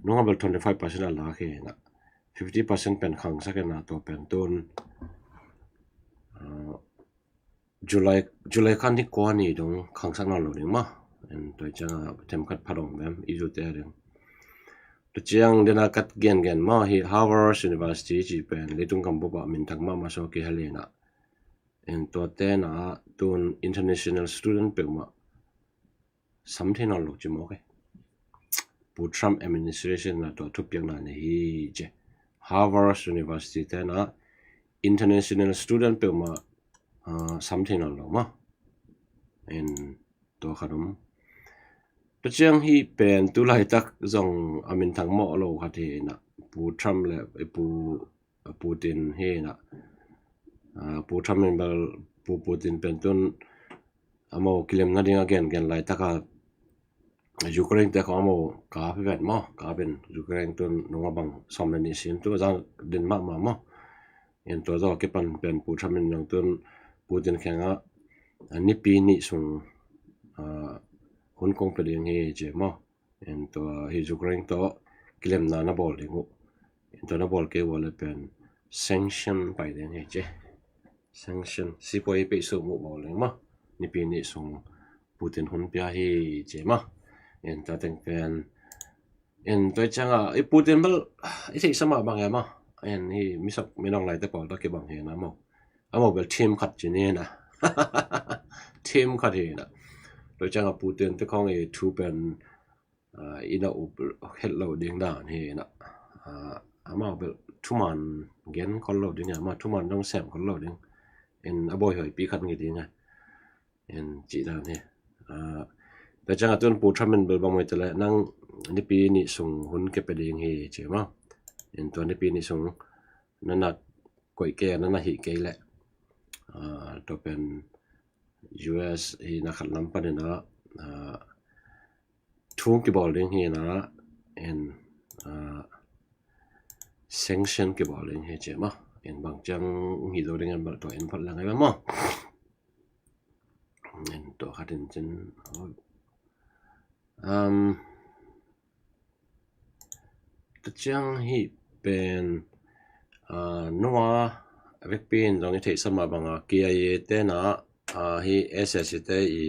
Nunga bel twenty five percent a lak hi na, fifty percent pen khangsak hi na, tua pen tun July July khan hi kuan hi dong khangsak nawn lo ding maw. En tua ciangah themkhat pha dong bem E U te a ding. Tua ciang dena kat gengen maw hi Harvard University ci pen leitung kam bup ah minthang mahmah saw kihel hi na. En tua tena tun international student peuhmah sam thei nawn lo ci mawk e. Pu Trump administration na tua thupiakna nei hi ci. Harvard University tena international student peuhmah sam thei nawn lo maw. En tua khat om. Tua ciang hih pen tu laitak zong a minthang mawh lo khat hi na, Pu Trump le Pu Putin hi na. Pu Trump in bel Pu Putin pen tun amau kilem nading a gengen laitaka Ukraine te khong amau kap hi vet maw, kap in Ukraine tun nunga bang sawm le nih sin tu zang din mahmah maw. En tua zaw kipan pen Pu Trump in nang tun Putin khengah nipi nih sung hun kong pe ding hi ci maw. En tua hi Ukraine tawh kilemna na bawl ding uh. En tua na bawl kei uh le pen sanction pai ding hi ci. Sanction, sipuai peih sum uh bawl ding maw. Nipi nih sung Putin hun pia hi ci maw. En tua teng pen en tua ciangah i Putin bel i theihsa mah bang e maw. En hi misok minong laite pawl tawh kibang hi na maw. Amau bel team khat ci ni na. Team khat hi na. Tua ciangah Putin te khong i thu pen i na up het lo ding dan hi na. Amau bel thuman gen khol lo ding, amau thuman dong sem khol lo ding. En a bawihoipi khat ngi ding a. En cih dan hi. Tua ciangah tun Pu Trump in bel bang mai tale nang nipi nih sung hun ke pe ding hi ci maw. En tua nipi nih sung na na koih kei, na na hih kei le tua pen U S hi na khat lam panin a thung kibawl ding hi na, en sanction kibawl ding hi ci maw. En bang ciang hi zo ding en bel tua en phot lang ai maw. En tua khat in cin um, tua ciang hih pen nua vekpi in zong i theihsa mah banga K I A tena hi S S te i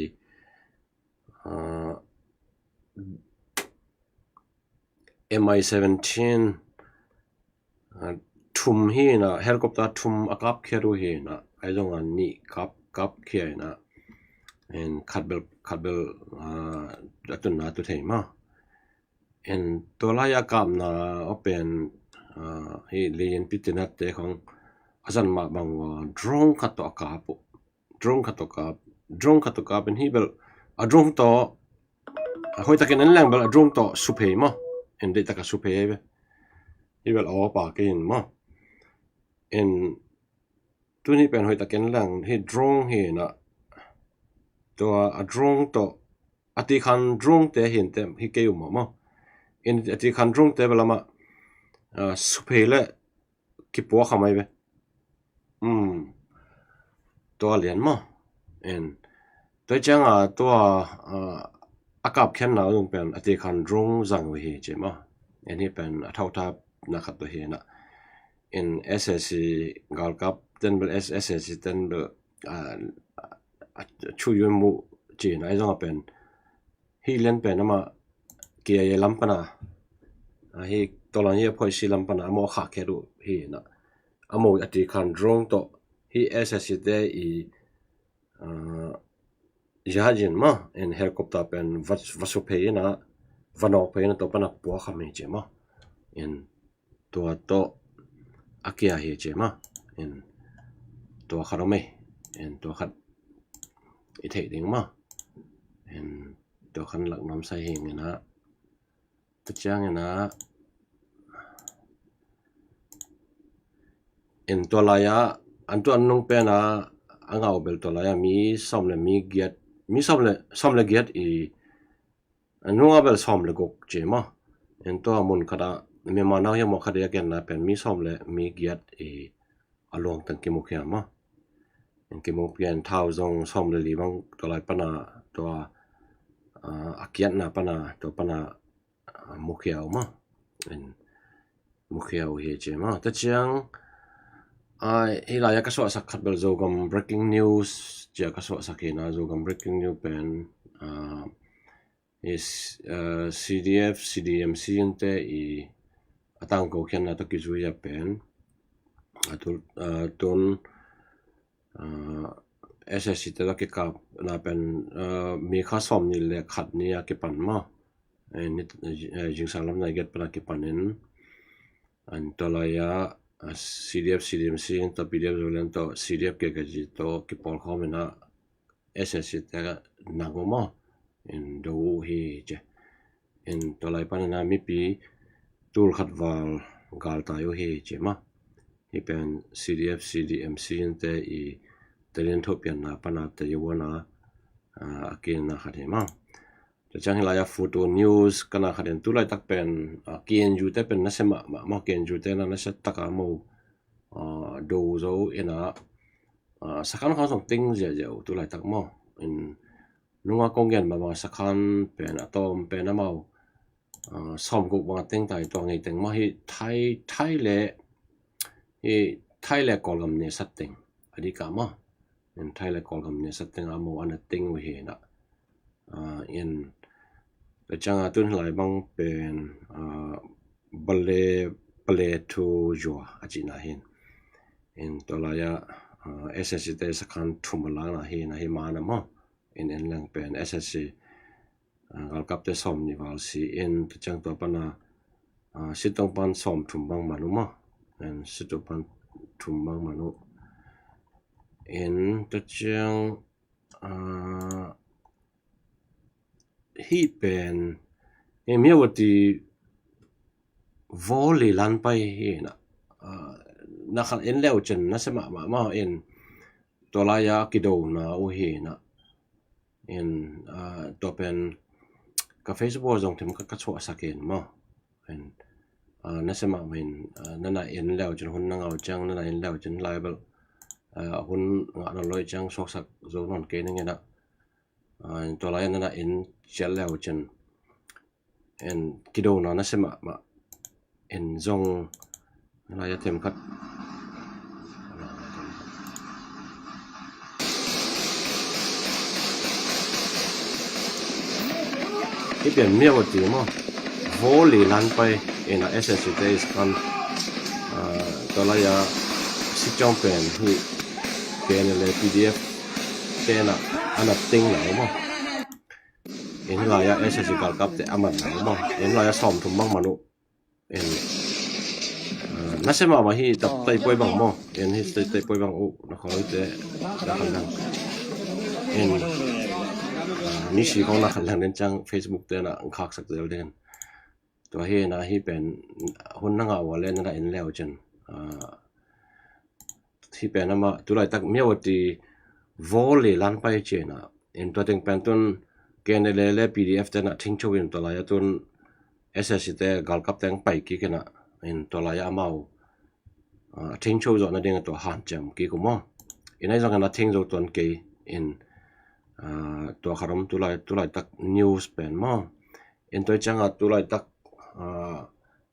M I seventeen thum hi na, helicopter thum a kapkhiat uh hi na, ai zong a nih kap kapkhia hi na. En khat bel khat bel a tunna tu thei maw. En tua lai a kapna a pen hi lian pitinat te khong a zan mah bang drone khat tawh a kap uh. Drone khat tawh kap, drone khat tawh kap in hi bel a drone tawh a hoihtakin en leng bel a drone tawh suphei maw. En deihtak a suphei ai ve. Hi bel a awpa kei in maw. En tuni pen hoihtakin leng hi drone hi na, tua a drone tawh a tikhan drone te hin te hi kei uh maw maw. En a tikhan drone te bel amah suphei le kipuak kha mai ve. Um tua lian maw. En, tua ciang a tua a kap khian na zong pen a ti khan drone zang uh hi ci maw. En, hi pen a thau tha na khat tua hi na. En, S S C galkap ten bel, S S C ten bel a chu yun mu ci na i zong a pen hi lian pen ama K I A lam pana a hi tolan hi a phoisi lam pana a maw kha khe du hi na. A maw a ti khan drone to hi S S C te i a, yajin maw, en, helicopter pen va, va su phei ina, va nawk phei ina, tua pana pua kha mei ci maw. En, tua to a kia hi ci maw. En, tua khat om ei. En, tua khat i theih ding maw. En, tua khan lak nuam sa hi ina. Tua ciang ina, en, tua lai a, an tua nung pen a, a ngau bel tua lai a mi sawm le mi giat, mi sawm le, sawm le giat i, a nung a bel sawm le guk ci maw. En, tua mun khat a, mi ma nau hi a maw khat a kian na pen mi sawm le mi giat i a luang tang kimu khia maw. En, kimu pian thau zong sawm le li bang tua lai pana tua, a, a kiatna pana tua pana a, mukhiau maw. En, mukhiau hi ci maw. Tua ciang a, hi lai a ka suahsak khat bel Zogam breaking news cia ka suahsak hi na. Zogam breaking news pen a, is, a, C D F, C D M, C N te i a tangko khian na to kizui a pen a tu, a, tun a, S S C te la kikap na pen, a, mi kha sawm ni le khat ni a kipan maw. E, ni, e, zingsang lam na i giat pana kipan in. An tua lai a, a, C D F, C D M, C N to P D F Zoland to C D F K K G to kipawl khawm ina S S C te nang uh maw. En, do uh hi ci. En, tua lai pan ina mipi tul khat val gal tai uh hi ci maw. Hi pen C D F, C D M, C N te i talian thopianna pana te i wana, a, a kinna khat hi maw. Tua ciang hi lai a photo news kana khat in tu laitak pen, a, K N U te pen nasia mahmah maw, K N U te na nasia taka maw, a, do zo ina, a, sakhan khang song ting ziahziah uh tu laitak maw. In nunga kong gen mahmah sakhan pen a tawm pen amau, a, sawm guk bang a teng tai tua ngei teng maw hi thai, thai le, hi thai le Kawlgam ne sat teng a di ka maw. In thai le Kawlgam ne sat teng a maw ana teng uh hi na. A, in tua ciang a tun hi lai bang pen, a, bale, bale thu zua a ci na hin. In tua lai a, a, S S C te sakhan thum a lang na hi na hi ma na maw. In en leng pen S S C, a, galkap te sawm ni val si in tua ciang tua pana, a, sitong pan sawm thum bang man uh maw. In sitong pan thum bang man uh. In tua ciang, a, hi pen, e, Myawaddy vawli lan pai hi na, a, na khan en leu cin nasia mahmah maw in tua lai a kidona uh hi na. In, a, tua pen ka Facebook zong thim ka, ka suahsak in maw. In, a, nasia mahmah in, a, nana en leu cin hun na ngau ciang nana en leu cin lai bel, a, hun ngah na loi ciang suaksak zo non kei na ngena. A, in tua lai nana en cial leu cin. En kidona nasia mahmah. En zong lai a themkhat. Hi pian Myawaddy maw. Vawli lan pai ina S S C te is kan, a, tua lai a sitong pen hi K N L A P D F te na ana teng na maw. In lai a S S C galkap te a man na maw. In lai a sawm thum bang man uh. In, a, nasia mahmah hi tap tai poi bang maw. In hi tai, tai poi bang uh na khawng te na khan lang. In, a, ni si khawng na khan lang den ciang Facebook te na khaksak zel den. Tua hi na hi pen hun na ngah uh a le nana en leu cin. A, hi pen amah tu laitak Myawaddy vawli lan pai cina. In tua teng pen tun K N L A le P D F te na thingcho in tua lai a tun S S C te galkap teng pai kik ina. In tua lai a amau, a, thingcho zawh nading a tua hanciam kik uh maw. In ahi zongin a theng zo tuan kei in, aa, tua khat om tulai, tulaitak news pen maw. In tua ciangah tulaitak, aa,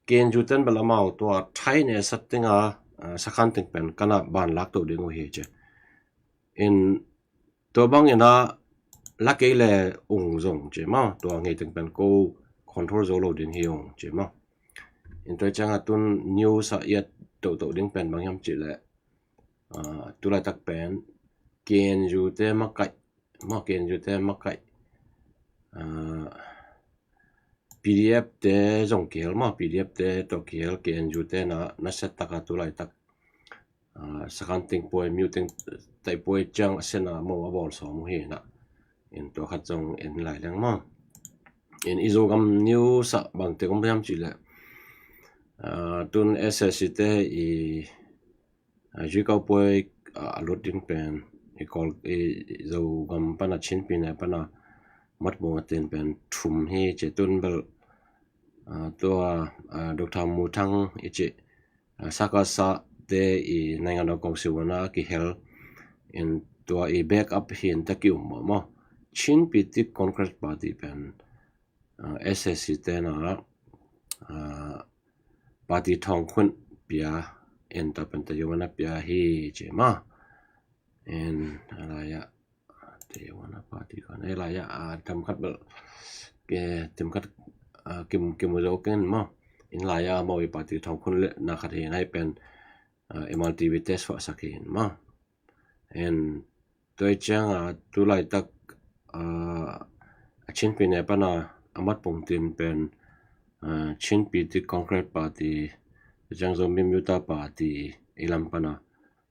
K N U ten bel amau tua thaineh sat dinga, aa, sakhan teng pen kana ban lak to ding uh hi ci. In tua bangin a la kei le ung zong ci maw, tua ngei teng pen ko control zo lo ding hi ung ci maw. In tua ciangah tun news ah i et tohtoh ding pen bang hiam cih leh, aa, tulaitak pen K N U te makaih maw, K N U te makaih, aa, P D F te zong kihel maw, P D F te tawh kihel K N U te na, nasia taka tulaitak, aa, sakhan teng puai, myo teng tai puai ciang a siana maw a bawl sawm uh hi na. In tua khat zong en lai leng maw. In i Zogam news ah bangte om hiam cih leh, aa, tun S S C te i, aa, Zikau puai, aa, a lut ding pen i Kawl, i Zogam pana Chin pyine pana matbung a ten pen thum hi ci. Tun bel, aa, tua, aa, Doctor Mu Thang i ci, aa, Sakasa te i naingan a kong siwana kihel in tua i back up hi in ta ki um maw. Chin Pyine Congress Party pen, aa, S S C te na, aa, party thong khun pia, en ta pen ta yomana pia hi ci maw. En a lai ah, te yomana party khan, e lai ah, aa, tam khat bel, ke, tam khat, aa, kim, kim zo ken maw. In lai ah maw i party thong khun le na khat hi na hi pen, aa, M R T V te suahsak hi in maw. En tua ciangah tulaitak, aa, a Chin pyine pana a matbung ten pen, aa, Chin Pyine Congress Party, ciang Zomi Myo Tha Party i lam pana,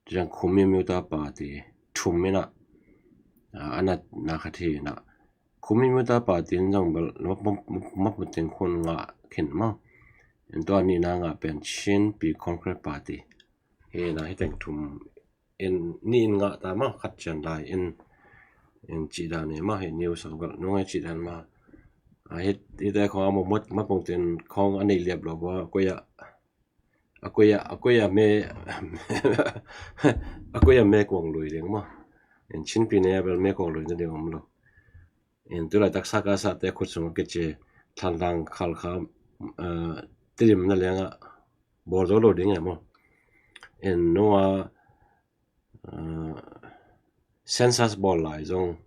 ciang Khumi Myo Tha Party thum ina, aa, a natna khat hi na. Khumi Myo Tha Party in zong bel matbung, matbung ten khun ngah khin maw. En tua nihna ngah pen Chin Pyine Congress Party hi na. Hi teng thum in ni in ngah ta maw, khat cian lai in, in cih dan hi maw, hi news ah bel nung e cih dan maw. Aa, hi, hi te khong a maw, mat, matbung ten khong a neih liap lo bua, a koi ah, a koi ah, a koi ah me, a koi ah me kuang lui ding maw. In Chin pyine ah bel me kuang lui na ding om lo. In tulaitak Sakasa te khut sung a kici Thantlang, Khalkha, aa, Tedim na liangah bawl zo lo ding e maw. In nunga, aa, census bawl lai zong,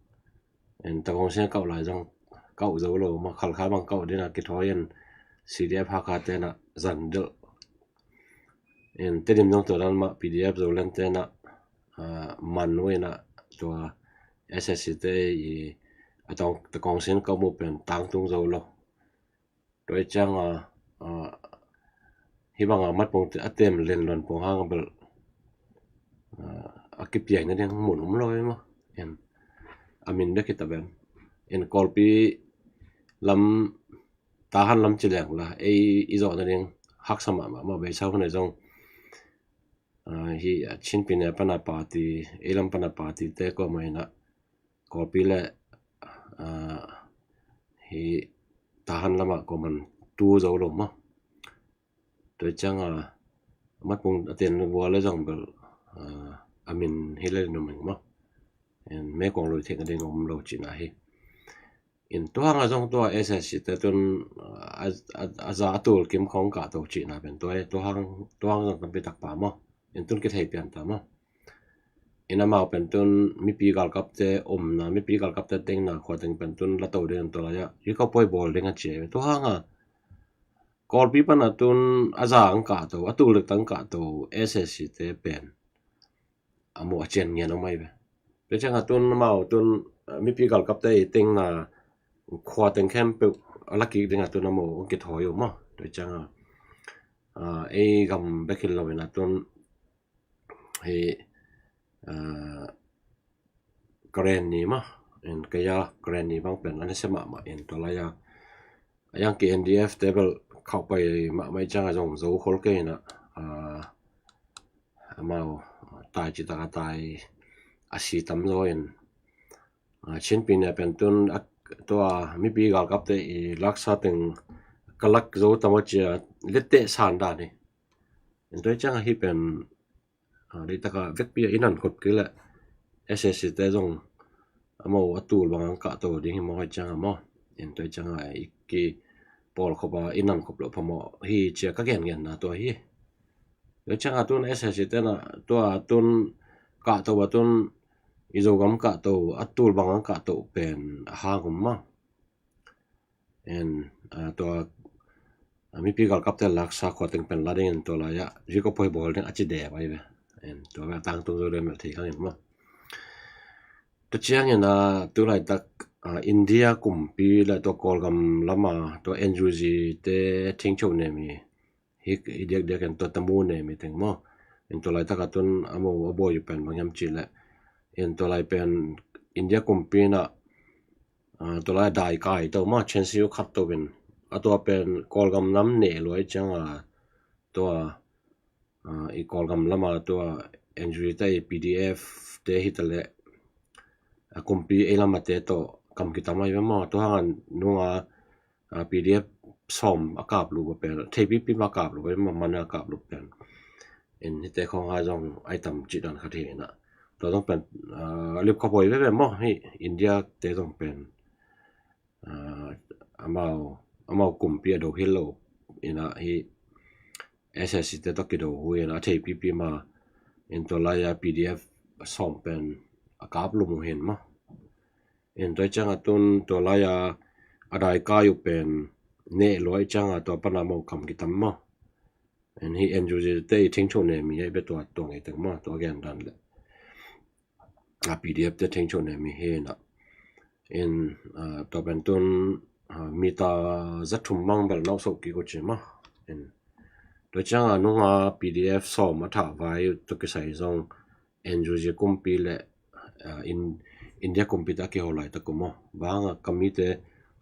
in ta kong sian kauh lai zong kauh zo lo maw, Khalkha bang kauh dina kithawi in C D F Hakha tena zan delh. In Tedim zong tua dan mah P D F Zoland tena, aa, man uh ina tua S S C te i a tawng, ta kong sian kauh mu pen tangtung zo lo. Tua i cianga, aa, hi banga matpung a tem lenluan pung hang bel, aa, a kipiaina ding mun um lo i maw. En a min bek hi ta ben. En Kawlpi lam, Tahan lam ci leng la ei i zawhna ding haksa mahmah mah, beisa hun a zong, aa, hi a Chin pyine pana party, ei lam pana party te kuamah ina Kawlpi le, aa, hi Tahan lamah kuaman tu zo lo maw. Tua cianga matpung a ten vua le zong bel, aa, a min hi le num ing maw. En me kuang lui theihna ding om lo cihna hi. In tua hanga zong tua S S C te tun, a, a, a za a tul kim khong kah to cihna pen tua, tua hang, tua hang zong tampi tak pa maw. In tun kithei pian ta maw. In amau pen tun mipi galkapte omna, mipi galkapte tengna khua teng pen tun la to ding in tua lai-ah i ka poi bawl ding a ci. Tua hanga Kawlpi pana tun a za ang kah to, a tul dek tang kah to S S C te pen a mawh a cian ngian om ahi ve. Tua cianga tun amau tun, ah, mipi galkapte i tengna khua teng khempeuh a la kik dinga tun a mawh hong kithawi uh maw. Tua cianga, ah, ei gam bek hi lo ina tun hi, ah, Karen ni mah, in kaya Karen ni bang pen an sia mahmah in tua lai-a a yang K N D F te bel khauh pai mahmah i cianga zong zo khol kei ina, ah, amau tai ci taka tai a si tam zo in, ah, Chin pyine pen tun a, tua mipi galkapte i laksa teng ka lak zo tam a cia lette san dan hi. In tua i cianga hi pen, ah, deitaka vekpi a i nan khop kei leh S A C te zong amau a tul bang ang kahto ding hi maw, hoi ciang a maw. En tua ciang a i ki pawl khop a i nan khop loh phamawh hi cia ka gen gen na tua hi. Tua ciang a tun S A C te na tua tun kahto a tun i Zogam kahto a tul bang ang kahto pen a hang um maw. En tua mipi galkapte laksa khua teng pen la dingin tua lai-ah ziko poi bawl ding a ci dep ahi ve. En tua ve a tangtung zo deuh melh thei khangin maw. Tua ciangin a tu laitak India kumpi le tua Kawlgam lama tua N U G te thingcho nemi hi i diakdiak en tua tamu nemi teng maw. En tua laitak a tun amau a bawi uh pen bang hiam cih leh en tua lai pen India kumpi na tua lai daikai to maw, chansiu khat to in a tua pen Kawlgam lam neh luai cianga tua i Kawlgam lama tua N U G te i P D F te hi ta leh a kumpi ei lama te tawh kam kitam ahi ve maw. Tua hanga nunga P D F sawm a kap luh pen theipipi ma kap luh pen ma man a kap luh pen en hite khong ha zong ai tam cih dan khat hi na. Tua zong pen lip kha poi veve maw hi India te zong pen amau amau kumpi a do hi lo ina hi S S C te tawh kido hu ina a theipipi ma in tua lai-a P D F sawm pen a kap lum uh hin maw. In tua cianga tun tua lai-a a daikai uh pen neh luai cianga tua pana mau kam kitam maw. In hi N U G te i thingcho nemi ai be tua tua ngei teng maw tua gen dan le a P D F te thingcho nemi hi na. In tua pen tun mita za thum mang bel nau so kik uh ci maw. In tua cianga nunga P D F sawm a thah vai uh tua kisai zong N U G kumpi le India kumpi te a kiho laitak uh maw. Banga ka mite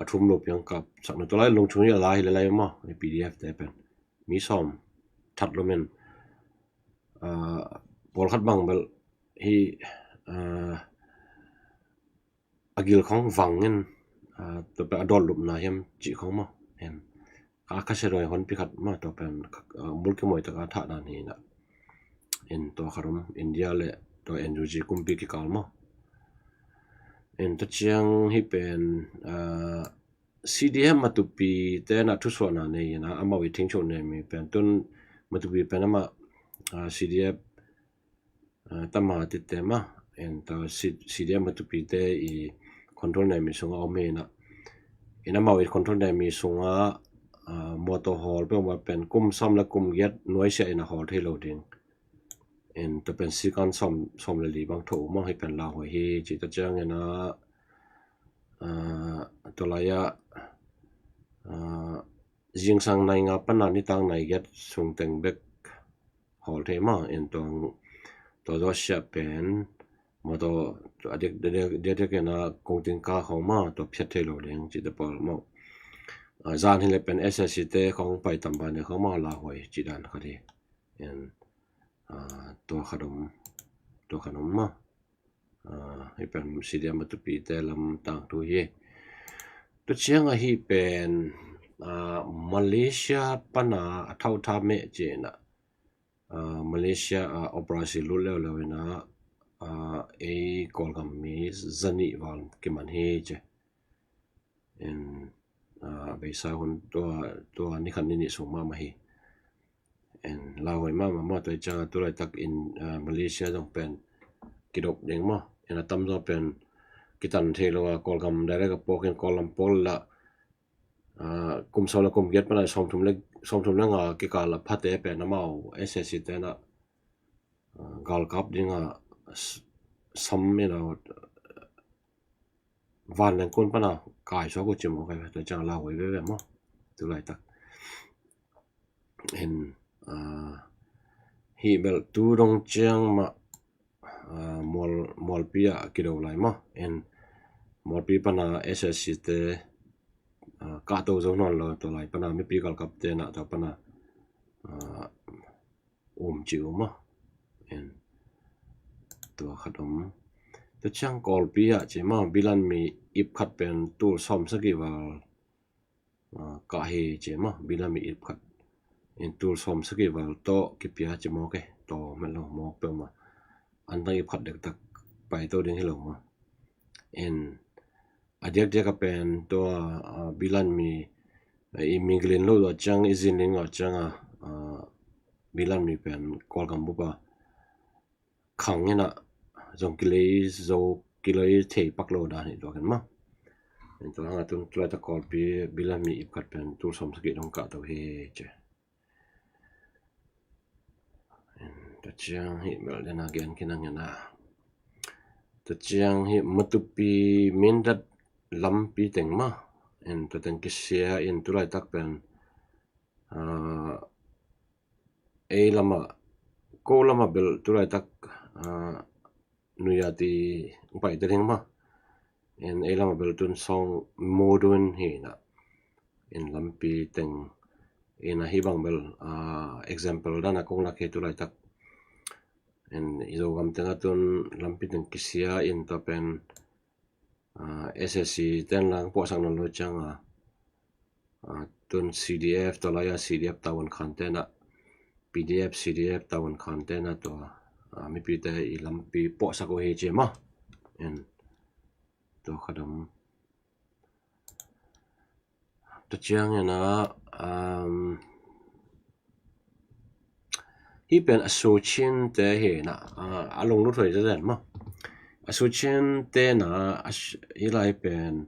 a thum lo piang kap sak na tua lai lungchung hi a lai hi le lai maw. P D F te pen mi sawm that lo men pawlkhat bang bel hi a gil khong vang in tua pen a dawt lupna hiam cih khong maw. Hen a khasia doi honpi khat maw tua pen mulkimoi taka thah dan hi na. In tua khat om India le tua N U G kumpi kikal maw. In tua ciang hi pen C D F Matupi te na thusuahna nei ina amau i thingcho nemi pen tun Matupi pen ama C D F tama tite ma en ta C D F Matupi te i control nemi sunga om hi na. In amau i control nemi sunga motor hawl pe ma pen kum sawm le kum giat nuaisia ina hawl thei lo ding. En tua pen sikan sawm sawm le li bang tho maw hi pen lauhuai hi ci ta ciangin a tua lai-a zingsang nai nga pana nitang nai giat sung teng bek hawl thei maw. En tua tua zawh siah pen motor a diakdiak ina kongting ka khong maw tua phiat thei lo ding ci ta pawl maw. Zan hi le pen S S C te khong pai tam ban ne khong maw lauhuai ci dan khat hi. En tua khat om tua khat om maw. Hi pen C D F Matupi te lam tangthu hi. Tua cianga hi pen Malaysia pana a thau tha meh cina Malaysia a operasi lut leuleu ina ei Kawlgam mi zanih val kiman hi ci. En beisa hun tua nikhat ninih sung mahmah hi. En lauhuai mahmah maw tua i cianga tu laitak in Malaysia zong pen kidop ding maw. En a tamzaw pen kitan thei lo a Kawlgam direct a pawkin Kawlgam pawl la kum sawm le kum giat pana sawmthum le sawmthum le nga kikal a phate pen amau S S C te na galkap dinga sam ina van lengkun pana kai suak uh ci maw kai tua ciang lauhuai veve maw. Tu laitak en hi bel tu dong ciang mah Mualpi ah kido lai maw. En Mualpi pana S S C te kahto zo nawn lo tua lai pana mipi galkap te na tua pana um ci uh maw. En tua khat om. Tua ciang Kawlpi ah ci maw bilan mi ip khat pen tul sawm sagih val kah hi ci maw bilan mi ip khat. In tul sawm sagih val tawh kipia ci maw ke tawh met lo maw peuhmah. Antang ip khat dektak pai to ding hi lo maw. In a diakdiak a pen tua, ah, bilan mi, ah, i migilin lo tua ciang, i zinling tua ciang a, ah, bilan mi pen Kawlgam bup a khang in a zong kilei zo, kilei thei pak lo dan hi tua ken maw. In tua hang a tun tulaitak Kawlpi bilan mi ip khat pen tul sawm sagih dong kah to hi ci. Tua ciang hih bel dena gen kinang ina. Tua ciang hih Matupi Mindat lampi teng maw. In tua teng kisia in tulaitak pen, ah, ei lama, ko lama bel tulaitak, ah, nuya ti upai te ding maw. In ei lama bel tun song modun hi na. In lampi teng in a hi bang bel, ah, example dan a kong lak hi tulaitak. In i Zogam teng a tun lampi teng kisia in tua pen, ah, S S C ten lang puahsak nawn lo ciang a, ah, tun C D F, tua lai a C D F tavuan khan ten a, P D F, C D F tavuan khan ten a tua, ah, mipite i lampi puahsak uh hi ci maw. In tua khat om. Tua ciang ina, um, hih pen a suchin te hi na, ah, a lunglut hoi zazen maw. A suchin te na, a s-, hih lai pen,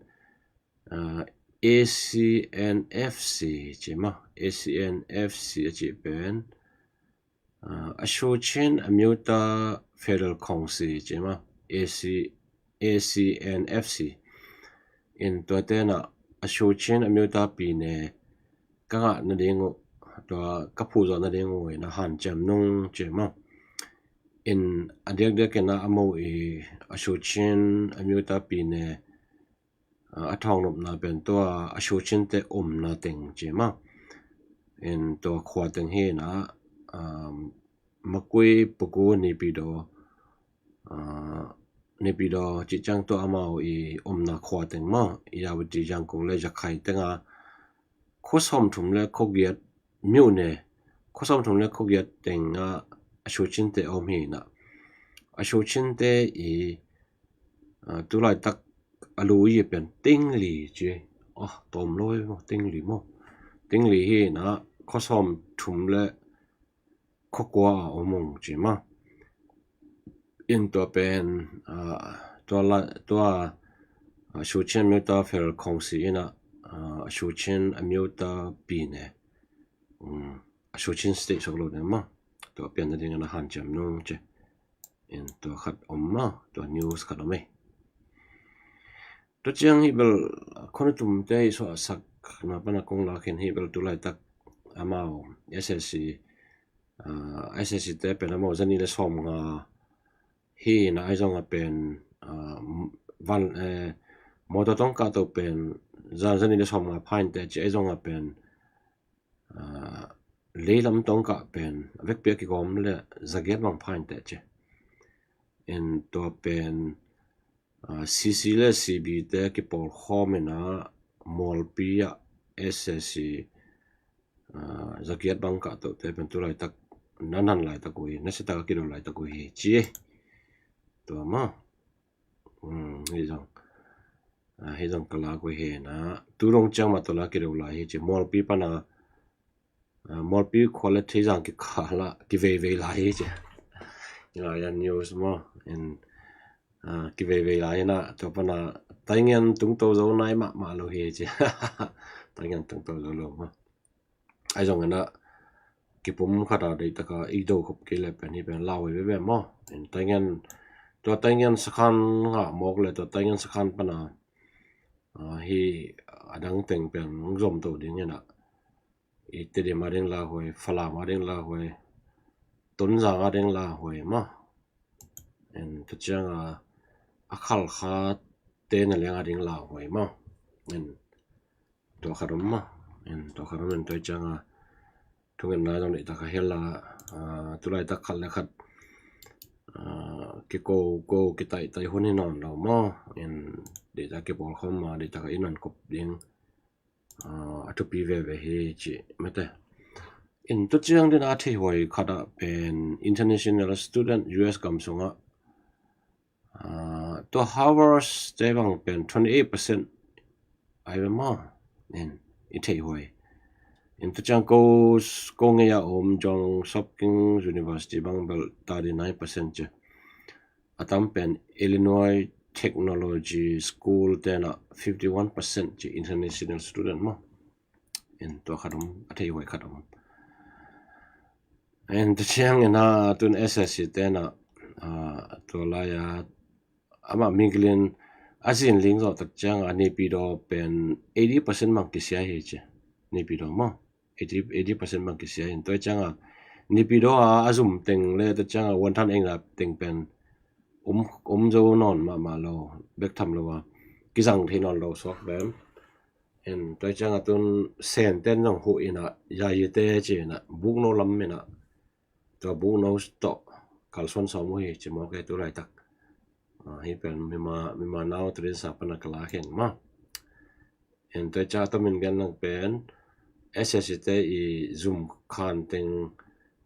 ah, A C N F C ci maw. A C N F C a cih pen, ah, a suchin a miuta Federal Kongsi ci maw. A C, A C N F C. In tua te na a suchin a miuta pi ne ka ngah na ding uh, tua ka phuh zawh na ding uh in a hanciam nung ci maw. In a diakdiak in a mo i a suchin a miuta pi ne, ah, a thawngnopna pen tua a suchin te omna teng ci maw. In tua khua teng hi na, um, Makui, Puku, Nipido, ah, Nipido cih ciang tua amau i omna khua teng maw, i Yawiti, Yangkung le Yakhai teng a khua sawmthum le khua giat miuh ne, khua sawmthum le khua giat teng a a suchin te om hi na. A suchin te i, ah, tulaitak a lu i pen tingli ci. Ah, tawm lo i maw, tingli maw. Tingli hi na, khua sawmthum le khua kua a om ung ci maw. In tua pen, ah, tua la, tua, ah, suchin a miuta Federal Kongsi in a, ah, a suchin a miuta pi ne. Um, a suchin state sok lo ne maw. Tua pian na ding in a hanciam nung ci. In tua khat om maw, tua news khat om ei. Tua ciang hih bel khua nutum te i suahsak na pan a kong lak in hih bel tulaitak amau S S C, ah, S S C te pen amau zani le sawmnga hi na, ahi zong a pen, ah, van, eh, mawtaw tawngkah to pen zan zani le sawmnga pha in te ci, ahi zong a pen, ah, leilam tawngkah pen a vekpi a kigawm le zagiat bang pha in te ci. In tua pen, ah, C C le C B te kipawlkhawm in a Mualpi ah S S C, ah, zagiat bang kah toh te pen tulaitak na nan laitak uh hi, na siatak a kido laitak uh hi ci. Tua maw. Um, hi zong, ah, hi zong ka lak uh hi na. Tu dong ciang mah tua la kido lai hi ci. Mualpi pan a, ah, Mualpi khua le Theizang kikal ah kiveivei lai hi ci. Hi lai a news maw. In, ah, kiveivei lai hi na. Tua pan a Taingian tungto zo nai mahmah lo hi ci. Taingian tungto zo lo maw. Ahi zong in a kipum khat a deihtak a i do khop kei le pen hi pen lauhuai veve maw. In Taingian, tua Taingian sakhan ngah mawk le tua Taingian sakhan pan a, ah, hi a dang teng pen hong zom to ding in a, i Tedim a ding lauhuai, Falam a ding lauhuai, Tonzang a ding lauhuai maw. In tua ciang a, a Khalkha te na liang a ding lauhuai maw. In tua khat om maw. In tua khat om in tua ciang a thungetna zong deihtak a hel a, ah, tulaitak khat le khat, ah, kiko ko kitaitai hun hi nawn lo maw. In deihtak kipawlkhawm a deihtak a i nawn kop ding, ah, a thupi veve hi ci mate. In tua ciang dena a theihuai khat ah pen international student U S gam sungah, Tua Harvard te bang pen twenty eight percent ai ve maw. In i theih huai. In tua ciang ko, ko ngei a om Johns Hopkins University bang bel thirty nine percent ci. A tam pen Illinois Technology School tenah fifty one percent ci, international student maw. In tua khat om, a theih huai khat om. In tua ciang ina tun S S C tenah tua lai-a amah migilin a zin ling zawh tak cianga Naypyidaw pen eighty percent bang kisia hi ci. Naypyidaw maw, eighty, eighty percent bang kisia hi. Tua cianga Naypyidaw a a zum teng le tua cianga wantan engla teng pen om, om zo nawn mahmah lo, bek tham lo a kizang thei nawn lo suak pen. In tua cianga tun Sente zong huh ina, Yayite ci ina, Bukno lam ina, tua Bukno tawh kalsuan sawm uh hi ci mawk e tu laitak. Hi pen mima, mima nau turin sa pana kala khen ma. En tua ciang tomin gen lang pen S S C te i zum khan teng,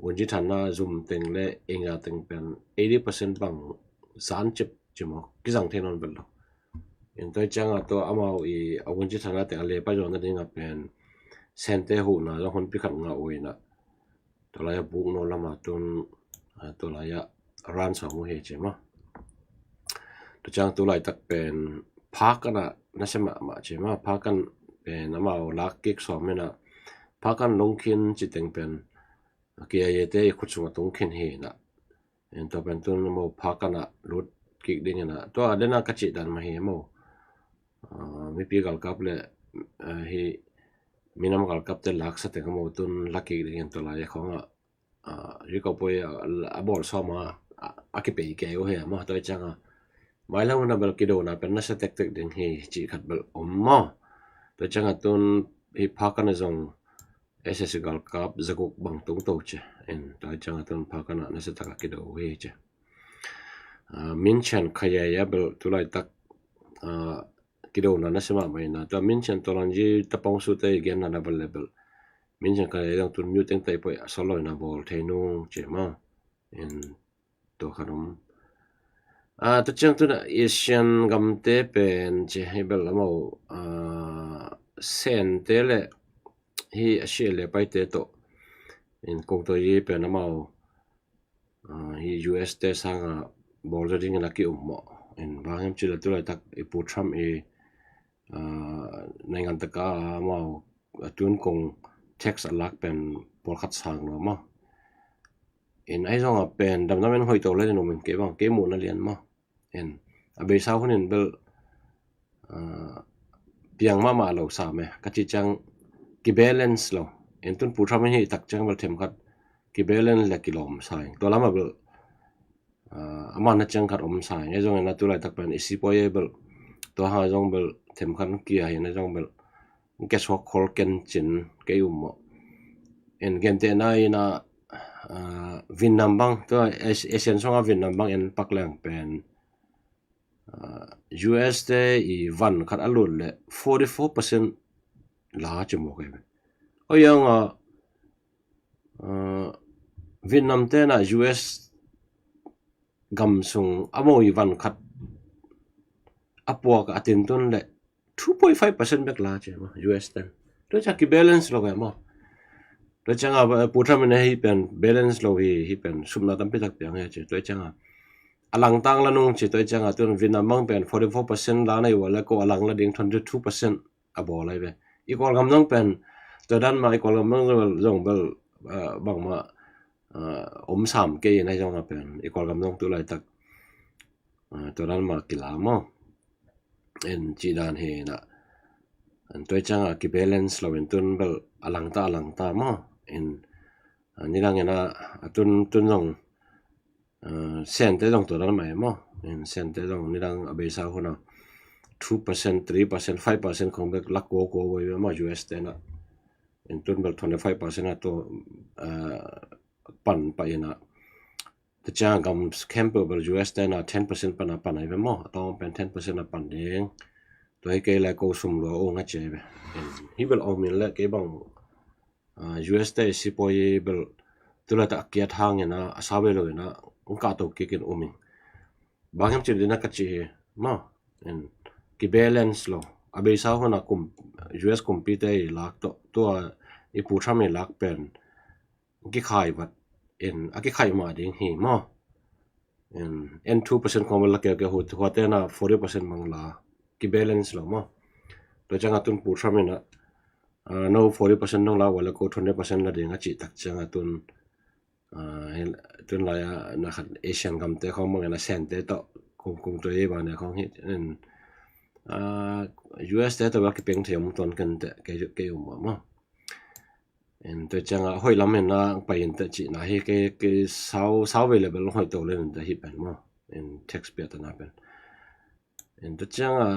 wunci thana zum teng le enga teng pen eighty percent bang zan cip ci mawk, kizang thei nawn bel lo. En tua cianga tua amau i a wunci thana teng a lepa zawna dinga pen Sente huhna zong hun pi khat ngah uh ina. Tua lai-ah Bukno lama tun, tua lai-ah ran sawm uh hi ci mah. Tua ciang tu laitak pen Phakan ah nasia mahmah ci mah. Phakan pen amau lak kik sawm ina, Phakan lungkhin ci teng pen K I A te i khut sungah tung khin hi ina. En tua pen tun amau Phakan ah lut kik ding ina. Tua dena ka cih dan mah hi amau mipi galkap le hi minam galkap te laksa teng amau tun la kik ding in tua lai-ah khawngah rikopoi a bawl sawma a kipei kei uh hi a maw. Tua cianga mailam huna bel kidona pen nasia tektek ding hi cih khat bel om maw. Tua cianga tun hi Phakan a zong S S C galkap zaguk bang tungto ci. En tua cianga tun Phakan a nasia taka kido uh hi ci. Minchen khayaya bel tu laitak kidona nasia mahmah ina. Tua Minchen tawlanji tapong sute i genna na bel le bel Minchen khayaya zong tun myu teng tai poi a solo ina bawl thei nung ci mah. En tua khat om. Tua ciang tuna Asian gamte pen ci hi bel amau Sente le hi a sia le paite tawh in kong tua i pen amau hi U S te sanga bawl zaw dingin a ki-um mawh. In bang hiam cih le tu laitak i Pu Trump i naingan taka amau a tun kong tax a lak pen pawlkhat sang lo maw. In ahi zonga pen damdam in hoih to le din um in kei bang kei muhna lian maw. En a beisa hunin bel piang mahmah lo sam e ka cih ciang kibalance lo. En tun Pu Trump in hi tak ciang bel themkhat kibalance le kilawm sa ing. Tua lama bel a man na ciang khat om sa ing. Ahi zongin a tu laitak pen i sipuai e bel tua hang zong bel themkhat kia hi na zong bel kesuak khol ken cin kei um mawh. En gentehna ina Vietnam bang tua Asian sunga Vietnam bang en pak leng pen U S te i van khat a lut le forty four percent la ci mawk e. Oi anga Vietnam tena U S gam sung a mawi van khat a puak a tintun le two point five percent bek la ci maw U S ten. Tua ciang kibalance lo ve maw. Tua cianga Pu Trump in hi pen balance lo hi, hi pen sumna tampi tak piang hi ci. Tua cianga a langtang la nung ci. Tua cianga tun Vietnam bang pen forty four percent la na i wale ko a lang la ding twenty two percent a bawl ai ve. I Kawlgam zong pen tua dan ma i Kawlgam zong bel, zong bel bangma om sam kei in ahi zonga pen i Kawlgam zong tu laitak tua dan ma kila maw. En cih dan hi na. An tua cianga kibalance lo in tun bel a langta a langta maw. En nidang ina a tun, tun zong Sente zong tua dan mah e maw. Sente zong nidang a beisa huna two percent, three percent, five percent khong bek lak kua kua voi ve maw U S tena. En tun bel twenty five percent a tua pan pah ina. Tua ciang gam khempeuh bel U S tena ten percent pana pan ai ve maw. A tawng pen ten percent a pan ding. Tua hi kei lai ko sum lua ung a ci ai ve. Hi bel ong min le kei bang U S te sipuai bel tu laitak a kiat hang ina a sa ve lo ina ong kahto kikin um ing. Bang hiam cih dina ka cih hi maw. Kibalance lo. A beisa hona kum, U S kumpite i lak tawh tua i Pu Trump i lak pen kikhai vat in a kikhai mah ding hi maw. En two percent khong bel la keu keu hu, huate na forty percent bang la kibalance lo maw. Tua cianga tun Pu Trump ina no forty percent dong la wala ko twenty percent la ding a cih tak cianga tun tun lai a na khat Asian gamte khong bang ina sente tawh kum kum tua i bang ne khong hi en U S te tawh bel kipeng thei om tuan kente kei um maw. En tua cianga hoih lam en na pai in ta cihna hi kei kei sau sau vei le bel hoih to le en ta hi pen maw. En tax pia ta na pen en tua cianga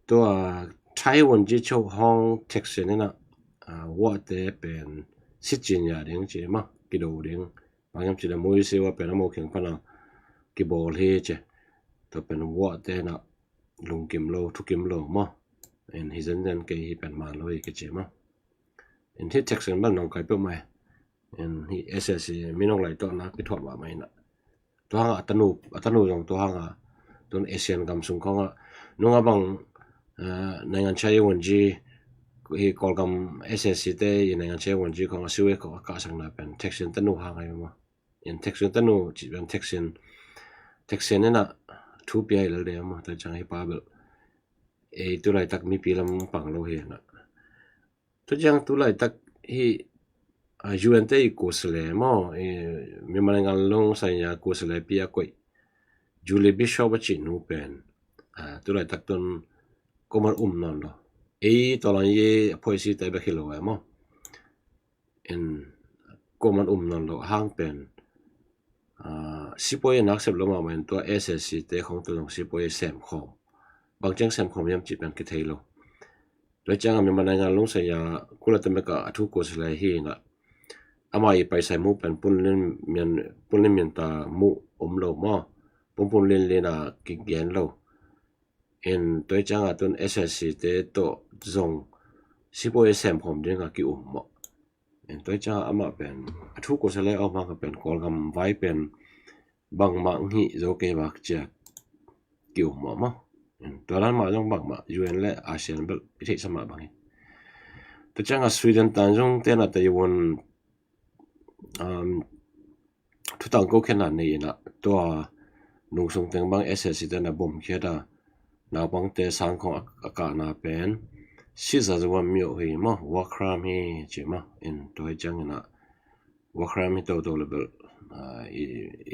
tua Taiwan ji cho hong tax en ina wate pen sit cin ya ding ci maw kido ding. Bang hiam ci le mui se wa pen a mo kheng pana kibawl hi ci. Tua pen wate na lungkim lo thukim lo maw. En hi zen zen kei hi pen man lo hi kici maw. En hi tax en bel nong kai peuh mai. En hi S S C minong lai tawh na kithuah mah mai na. Tua hanga a tanu a tanu zong tua hanga tun Asian gam sung khonga nunga bang naingan chai won ji hi Kawlgam S S C te i naingan chai won ji khonga siwe khonga kahsakna pen tax en tanu hanga i maw. En tax en tanu cih pen tax en tax en ina thu pia i lal de maw. Tua ciang hi pa bel ei tu laitak mipi lam pang lo hi na. Tua ciang tu laitak hi U N te i kusale maw, Myanmar ngalung sanya kusale pi a koih Julie Bishop a cih nu pen tu laitak tun koman um nawn lo. Ei tawlang ye a phoisi te bek hi lo e maw. En koman um nawn lo hang pen sipuai a naksep lo mahmah in tua S S C te khong tua zong sipuai a semkhawm bang ciang semkhawm hiam cih pen kithei lo. Tua cianga Myanmar naingan lungsai a kula tameka a thu kuasilai hi na ama i paisai mu pen punlin mian ta mu om lo maw. Punpun linlin a kigen lo. En tua cianga tun S S C te tawh zong sipuai a semkhawm dinga ki um maw. En tua cianga amah pen a thu kuasilai a om hanga pen Kawlgam vai pen bangmah ngih zo kei vak ciak ki um mawh maw. Tua dan mah zong bangmah U N le ASEAN bel i theihsa mah bang hi. Tua cianga Sweden tan zong tena tei un thutang ko khenna nei ina tua nungsung teng bang S S C tena bom khiat a naupangte sang khong a kahna pen sisa zuan miuh hi maw, war crime hi ci maw. En tua hi ciang ina war crime hi toto le bel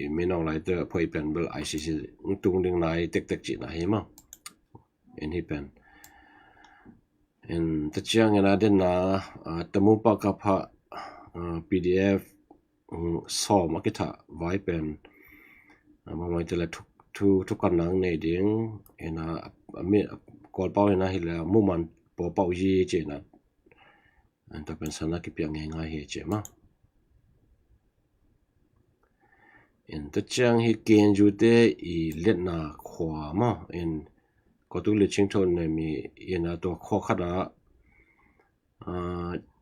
i minong lai te phoi pen bel I C C tung ding nai tektek cihna hi maw. En hi pen en ta ciang ina denna tamu pa ka pha P D F sawm a kithah vai pen bangmai te le thu thu kan nang nei ding ina mi Kawlpau ina hi le muman pawpau yi ci ina. An ta pen sana kipiak ngei ngai hi ci ma. En ta ciang hi K N U te i letna khua ma en ko tu le ching thon ne mi ina tua khua khat a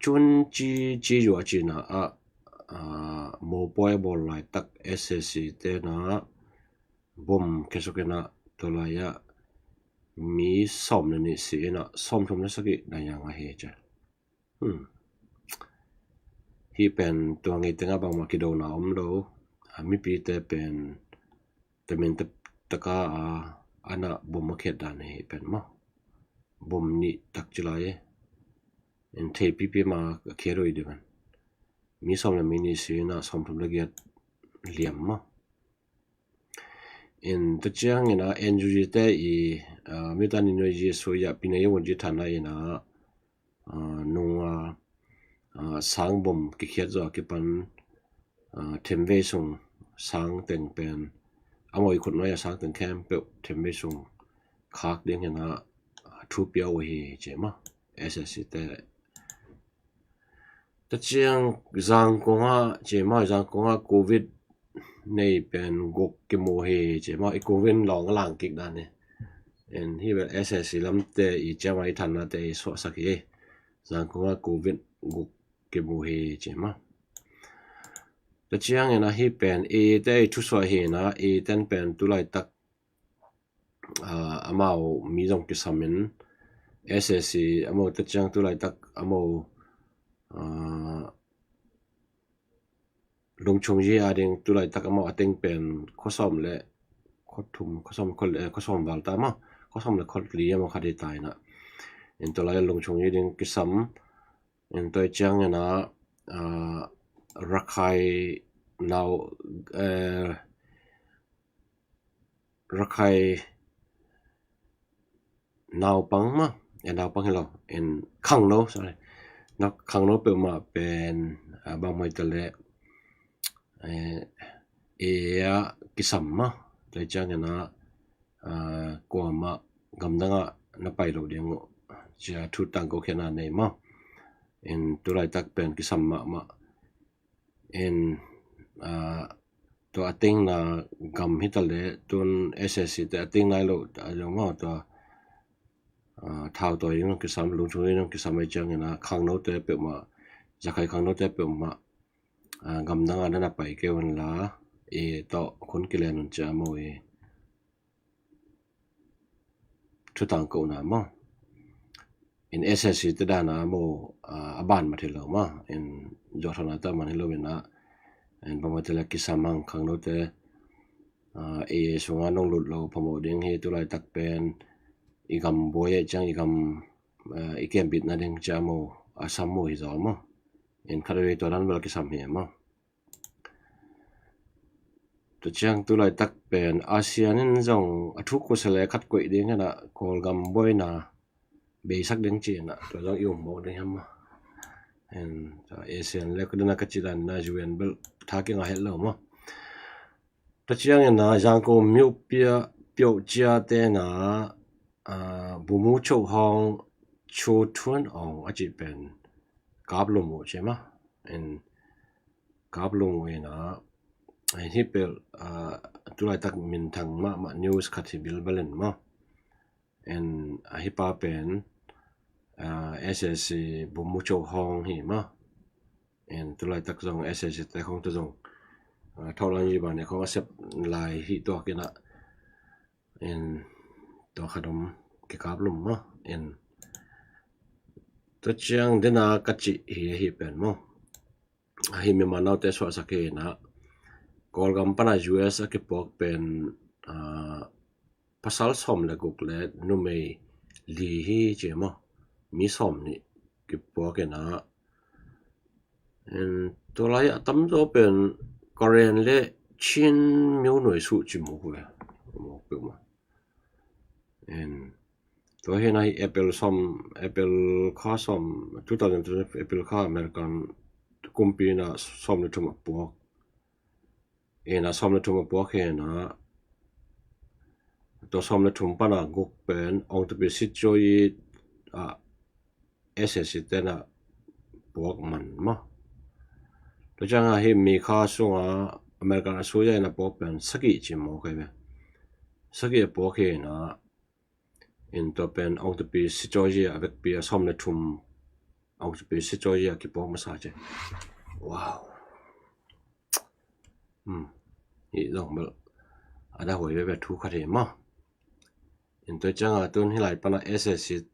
Cun ci ci yu a cina ah mopawi a bawl laitak S S C tena bom khesuk ina tua lai ah mi sawm le nih si ina sawm thum le sagih na yang ahi ci. Hi pen tua ngei tengah bangmah kidona om lo. Mipite pen tamin taka a ana bom a khiat dan hi pen maw. Bom nih tak ci lai en thei pipi ma a khiat uh i ding an mi sawm le mi nih si ina sawm thum le giat liam maw. En ta ciang ina N U G te i mi ta ni nui ji sui ah pina i wun ji thana ina nung a sang bom kikhiat zawh a kipan themvei sung sang teng pen a mawi khut nuai a sang teng khempeuh themvei sung khak ding ina thu pia uh hi ci ma. S S C te ta ciang Zangkong ah ci ma, Zangkong ah covid nei pen guk kimu hi ci ma. I covid lawng a lang kik dan hi. En hi bel S S C lamte i ciama i thanna te i suahsak hi. Zangkong ah covid guk kimu hi ci ma. Ta ciang ina hi pen i te i thusuah hi ina i ten pen tu laitak ah, amau mi zong kisam in, S A C amau te ciang tu laitak amau, ah, Lungchung Yi a ding tu laitak amau a teng pen khua sawm le khua thum, khua sawm, khua, eh, khua sawm val ta maw, khua sawm le khua li amau khat hi ta in ah. In tu lai Lungchung Yi ding kisam, in tua ciang in ah, ah, Rakhine nau, eh, Rakhine naupang maw, eh, naupang hi lo, in khangno, sorry. Na khangno peuhmah pen, ah, bang hmai ta leh, eh, A A ah kisam maw, tua ciang in ah, ah, kuamah gamdang ah na pai lo ding uh, cia thu tangko khiatna nei maw. In tu laitak pen kisam mahmah. In, ah, tua a tengna gam hi ta leh, tun S A C te a teng nai lo a zong maw, tua, ah, Thau Tawi in zong kisam, Lungchung Yi in zong kisam, ahih ciang in ah khangno te peuhmah, Rakhine khangno te peuhmah, ah, gamdang ah na na pai kei un la, i tawh khun kilen un ci a maw i. Thu tangkohna maw. In S A C te dan a maw, ah, a ban mat hi lo maw. In zuak thawhna tawh man hi lo in ah, in bang mah te leh kisam hang, khangno te, ah, A A sungah nong lut lo phamawh ding hi, tu laitak pen i gam buai ahih ciang i gam, ah, i kembitna ding ci a maw, a sam maw hi zaw maw. In khatvei tua dan bel kisam hi maw. Tua ciang tu laitak pen ASEAN in zong a thuk khuasa le khat koih ding hi in ah, Kawlgam buaina beisak ding ci in ah, tua zong i um mawk ding hi maw. In, tua ASEAN le kudana ka ci dan in ah U N bel tha kingah het lo maw. Tua ciang in ah Zangkong myo pia pyo cia te in ah, ah, Bumu Cho Hong Cho Thuan Ong a cih pen kap lum uh ci maw. In kap lum uh in ah, in hih pen, ah, tu laitak minthang mahmah news khat hi bilbel in maw. In a hih pa pen, ah, S A C Bumu Cho Hong hi maw. In tu laitak zong S A C te khong tu zong, ah, Thawhlang Yi bang ne khong a sep lai hi tuak in ah, in tua khat om kikap lum maw. In tua ciang dena ka cih hi, a hih pen maw. A hih Myanmar naute suahsak hi in ah, Kawlgam pan a U S a kipuak pen, ah, pasal sawm le guk le numei li hi ci maw. Mi sawm nih kipuak in ah, in tua lai a tamzaw pen Karen le Chin myo nuai suh ci mawk ve. Mawk peuhmah. In tua hi in ah hih April sawm, April kha sawm, two thousand twelve April kha American kumpi in ah sawm le thum a puak. In ah sawm le thum a puak hi in ah, tua sawm le thum pan a guk pen Aung Tupy Sitsoyi ah S A C te in ah puak man maw. Tua ciang a hih May kha sung a American a suya in a puak pen sagih ci mawk hi ve. Sagih a puak hi in ah, in tua pen Aung Tupy Sitsoyi a vekpi a sawm le thum Aung Tupy Sitsoyi a kipuak masa ci. Wow. Hmm. Hih zong bel a da huai veve thu khat hi maw. In tua ciang a tun hih lai pan a S A C,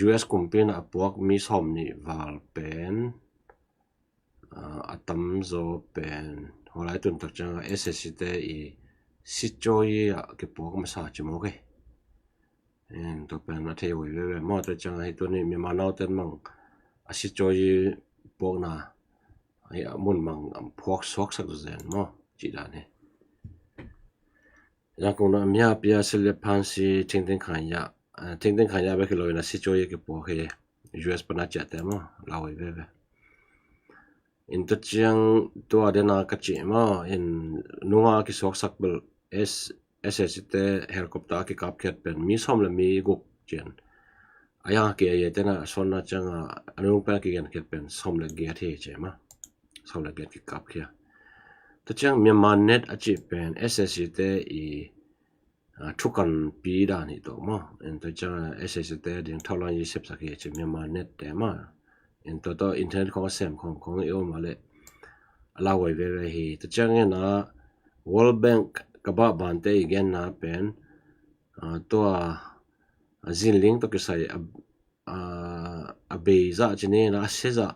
U S kumpi in a puak mi sawm nih val pen, ah, a tamzaw pen, hua lai tun tak ciang a S A C te i Sitsoyi ah kipuak masa ci mawk hi. In tua pen a thei huai veve maw. Tua ciang a hih tuni Myanmar naute in mang a Sitsoyi puakna, a mun mang a phuak suaksak zen maw, cih dan hi. Zangkong na mya pia sile phansi tingting khanya, ah, tingting khanya bek hi lo in a Sitsoyi kipuak hi, U S pan a ciahte maw, lau hi veve. In tua ciang tua dena ka cih maw, in nunga kisuaksak bel S, S A C te helicopter a kikapkhiat pen mi sawm le mi guk cian. A yang a kia ye tena sonna ciang a, a nung pen a kigenkhiat pen sawm le giat hi ci maw. Sawm le giat kikapkhia. Tua ciang Myanmar Net a cih pen S A C te i, ah, thukanpi dan hi tawh maw. In tua ciang S A C te ding Thawhlang Yi sepsak hi ci Myanmar Net te maw. In tua tawh internet khong a sem khong khong i om a leh a lau huai veve hi. Tua ciang in a World Bank ka bah bante i genna pen, tua a zinling tawh kisai a, a, a bei zah ci ni na, a sia zah,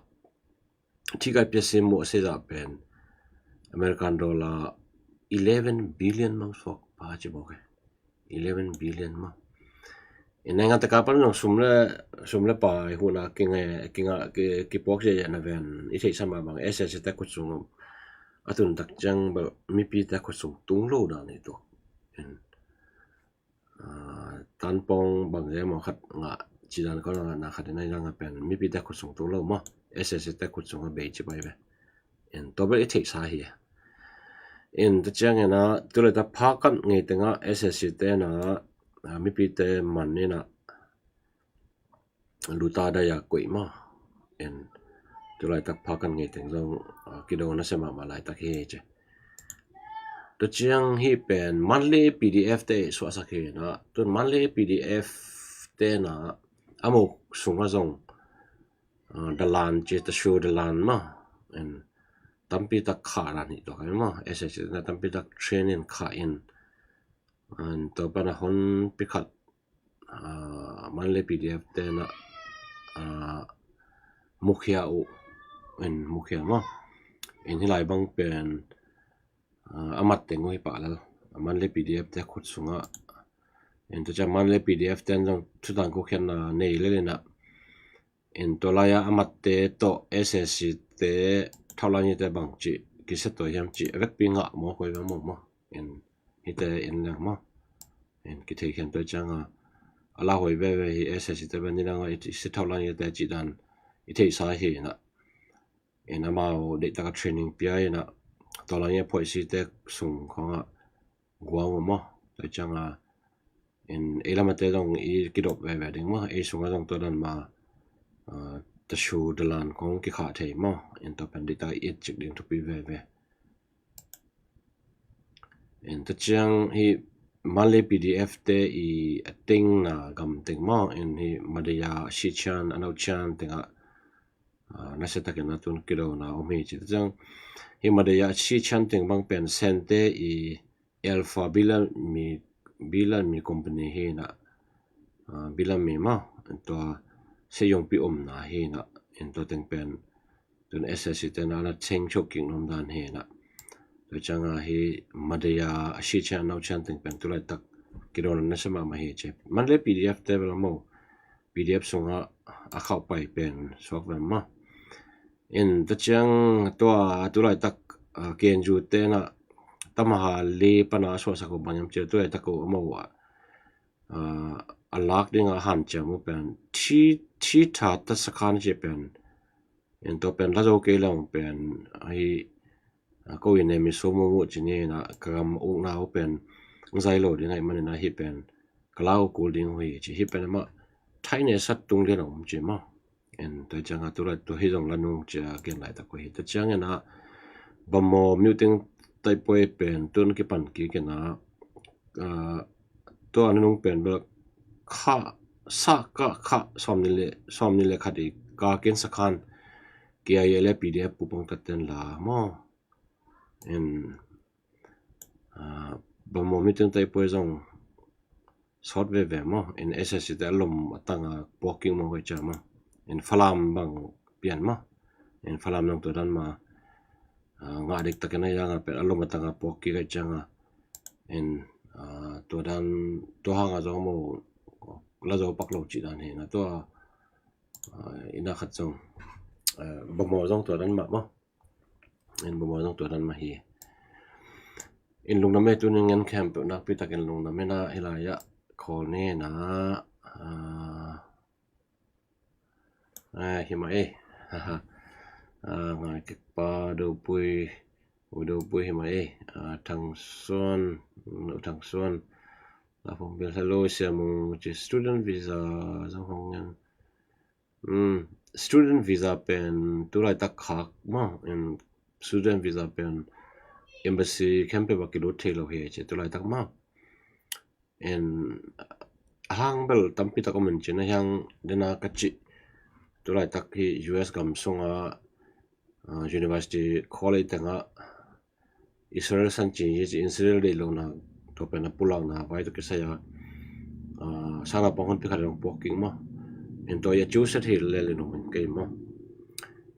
thikaih pia sim uh a sia zah pen American dollar eleven billion mang suak pa ci bawk e. Eleven billion mang. In naingan taka pan zong sum le, sum le pai huhna kinge, kinga, ki, kipuak ziahziah na ven i theihsa mah bang S S C te khut sung a tun tak ciang bel mipite khut sung tung lo dan hi tua. In tanpong bang zia maw khat ngah ci dan kong ngahna khat in a i zang a pen mipite khut sung tung lo maw, S S C te khut sung a bei ci pai ve. In tua bel i theihsa hi. In ta ciangin a tulaitak phakan ngei tengah S S C te na mipite man in a luta dai a koih maw. In tulaitak phakan ngei teng zong kido nasia mahmah laitak hi ci. Tua ciang hih pen monthly P D F te suahsak hi na, tun monthly P D F te na a muk sungah zong dalan ci, tashu dalan maw. In tampi tak khah dan hi tua kai maw. S S C na tampi tak training khah in, in tua pan a honpi khat monthly P D F te na mukhia uh, in mukhia maw. In hih lai bang pen a mat teng uh hi pah lel, monthly P D F te khut sungah. In tua ciang monthly P D F ten zong thutan kukhiatna nei lel in a, in tua lai-a a matte tawh S S C te thaulan hite bang cih kisia tua hiam cih a vekpi ngah maw, koi ve maw maw. In hite in leng maw. In kithei khian tua cianga a lauhuai veve hi S S C te pen ni danga i sia thaulan hite cih dan i theihsa hi na. In amau deihtaka training pia in a, tua lai-a phoihsite sung khawngah guang uh maw. Tua cianga in ei lamate zong i kidop veve ding maw, ei sungah zong tua dan ma tashu dalan khawng kikhah thei maw. In tua pen deihtaka i et cik ding thupi veve. In ta ciang hi monthly P D F te i a tengna gam teng maw, in hi Madhya, Sichuan, a nauchian tengah nasia takin a tun kidona om hi ci. Ta ciang hi Madhya, Sichuan teng bang pen Sente i Alpha Bilam mi, Bilam mi company hi na, Bilam mi maw, tua seiyongpi omna hi na, in tua teng pen tun S S C te na na cheng chok kik nom dan hi na. Tua cianga hi Madhya, a Sichuan, a nauchian teng pen tulaitak kidona nasia mahmah hi ci. Monthly P D F te bel a maw, P D F sungah a khauh pai pen suak ve maw. In ta ciang tua tulaitak K N U te na Tamasha le pana suahsak uh bang hiam ci, tulaitak uh a maw a a lak dinga hanciam uh pen thi, thi tha ta sakhan ci pen. In tua pen la zo kei leng pen ahi, ko i ne mi so mu mu ci ni na, ka gam ukna uh pen zai lo ding ahi manin ahi pen ka la uh kul ding uh hi ci. Hi pen amah thaine sat tung lian a um ci maw. In tua cianga tulai tua hi zong la nung cia gen laitak uh hi. Tua ciangin a bamaw miuting taipoi pen tun kipan kik in a, tua nunung pen bel kha, sa ka kha sawm ni le, sawm ni le khat i ka ken sakhan K I A le P D F pupang tatten la maw. In bamaw miuting taipoi zong sawt veve maw. In S S C te a lom a tanga puak kik maw koi cia maw. In Falam bang pian maw. In Falam nang tua dan ma ngah dik takin a yanga pen a lom a tanga puak kik a cianga. In tua dan tua hanga zong maw la zo pak lo ci dan hi na tua. Ina khat zong bamaw zong tua dan mah maw. In bamaw zong tua dan mah hi. In lungdam e, tunin ngen khempeuh nakpi takin lungdam e na, hi lai-ah khawl ni na. Hi mah e. Ngai kikpa dopui, u dopui hi mah e. Thangsuan, u Thangsuan. Lapong bel hello siamung ci student visa zong hong ngen. Student visa pen tulaitak khak maw, student visa pen embassy khempeuh ah kilut thei lo hi ci tulaitak maw. A hang bel tampi tak om in cin a hiang dena ka cih tulaitak hi U S gam sunga university college tengah Israel san ci hi ci, Israel deih lohna tua pen a pulakna vai tawh kisai a Sang a pawng hun pi khat dong puak kik maw. En tua ya chu set hi le le nung kei maw.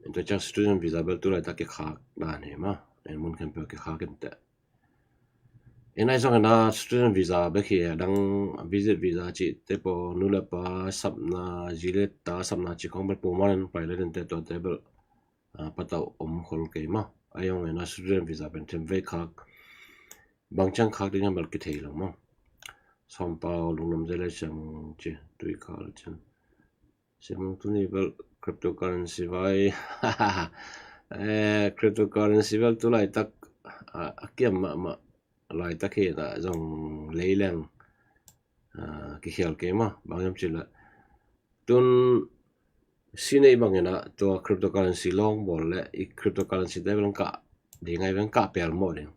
En tua ciang student visa bel tu laitak kikhak dan hi maw. En mun khempeuh kikhak in teh. En ai zong en a student visa bek hi a, dang visit visa cih te pawh nu le pa sapna, zi le ta sapna cih khong bel pawlmaw in pai le din te tua te bel, ah, patauh om khol kei maw. Ai zong en a student visa pen them vei khak, bang ciang khak ding hiam bel kithei lo maw. Sawm Pau, lungdam zel e Siam Mung ci, tui khal cin. Siam Mung, tuni bel cryptocurrency vai. Eh, cryptocurrency bel tu laitak, ah, a kiam mahmah laitak hi na zong lei leng, ah, kikhial kei maw, bang hiam cih leh tun si nei bang in a tua cryptocurrency lawng bawl le i cryptocurrency te bel kah ding ai bel kah pel mawh ding.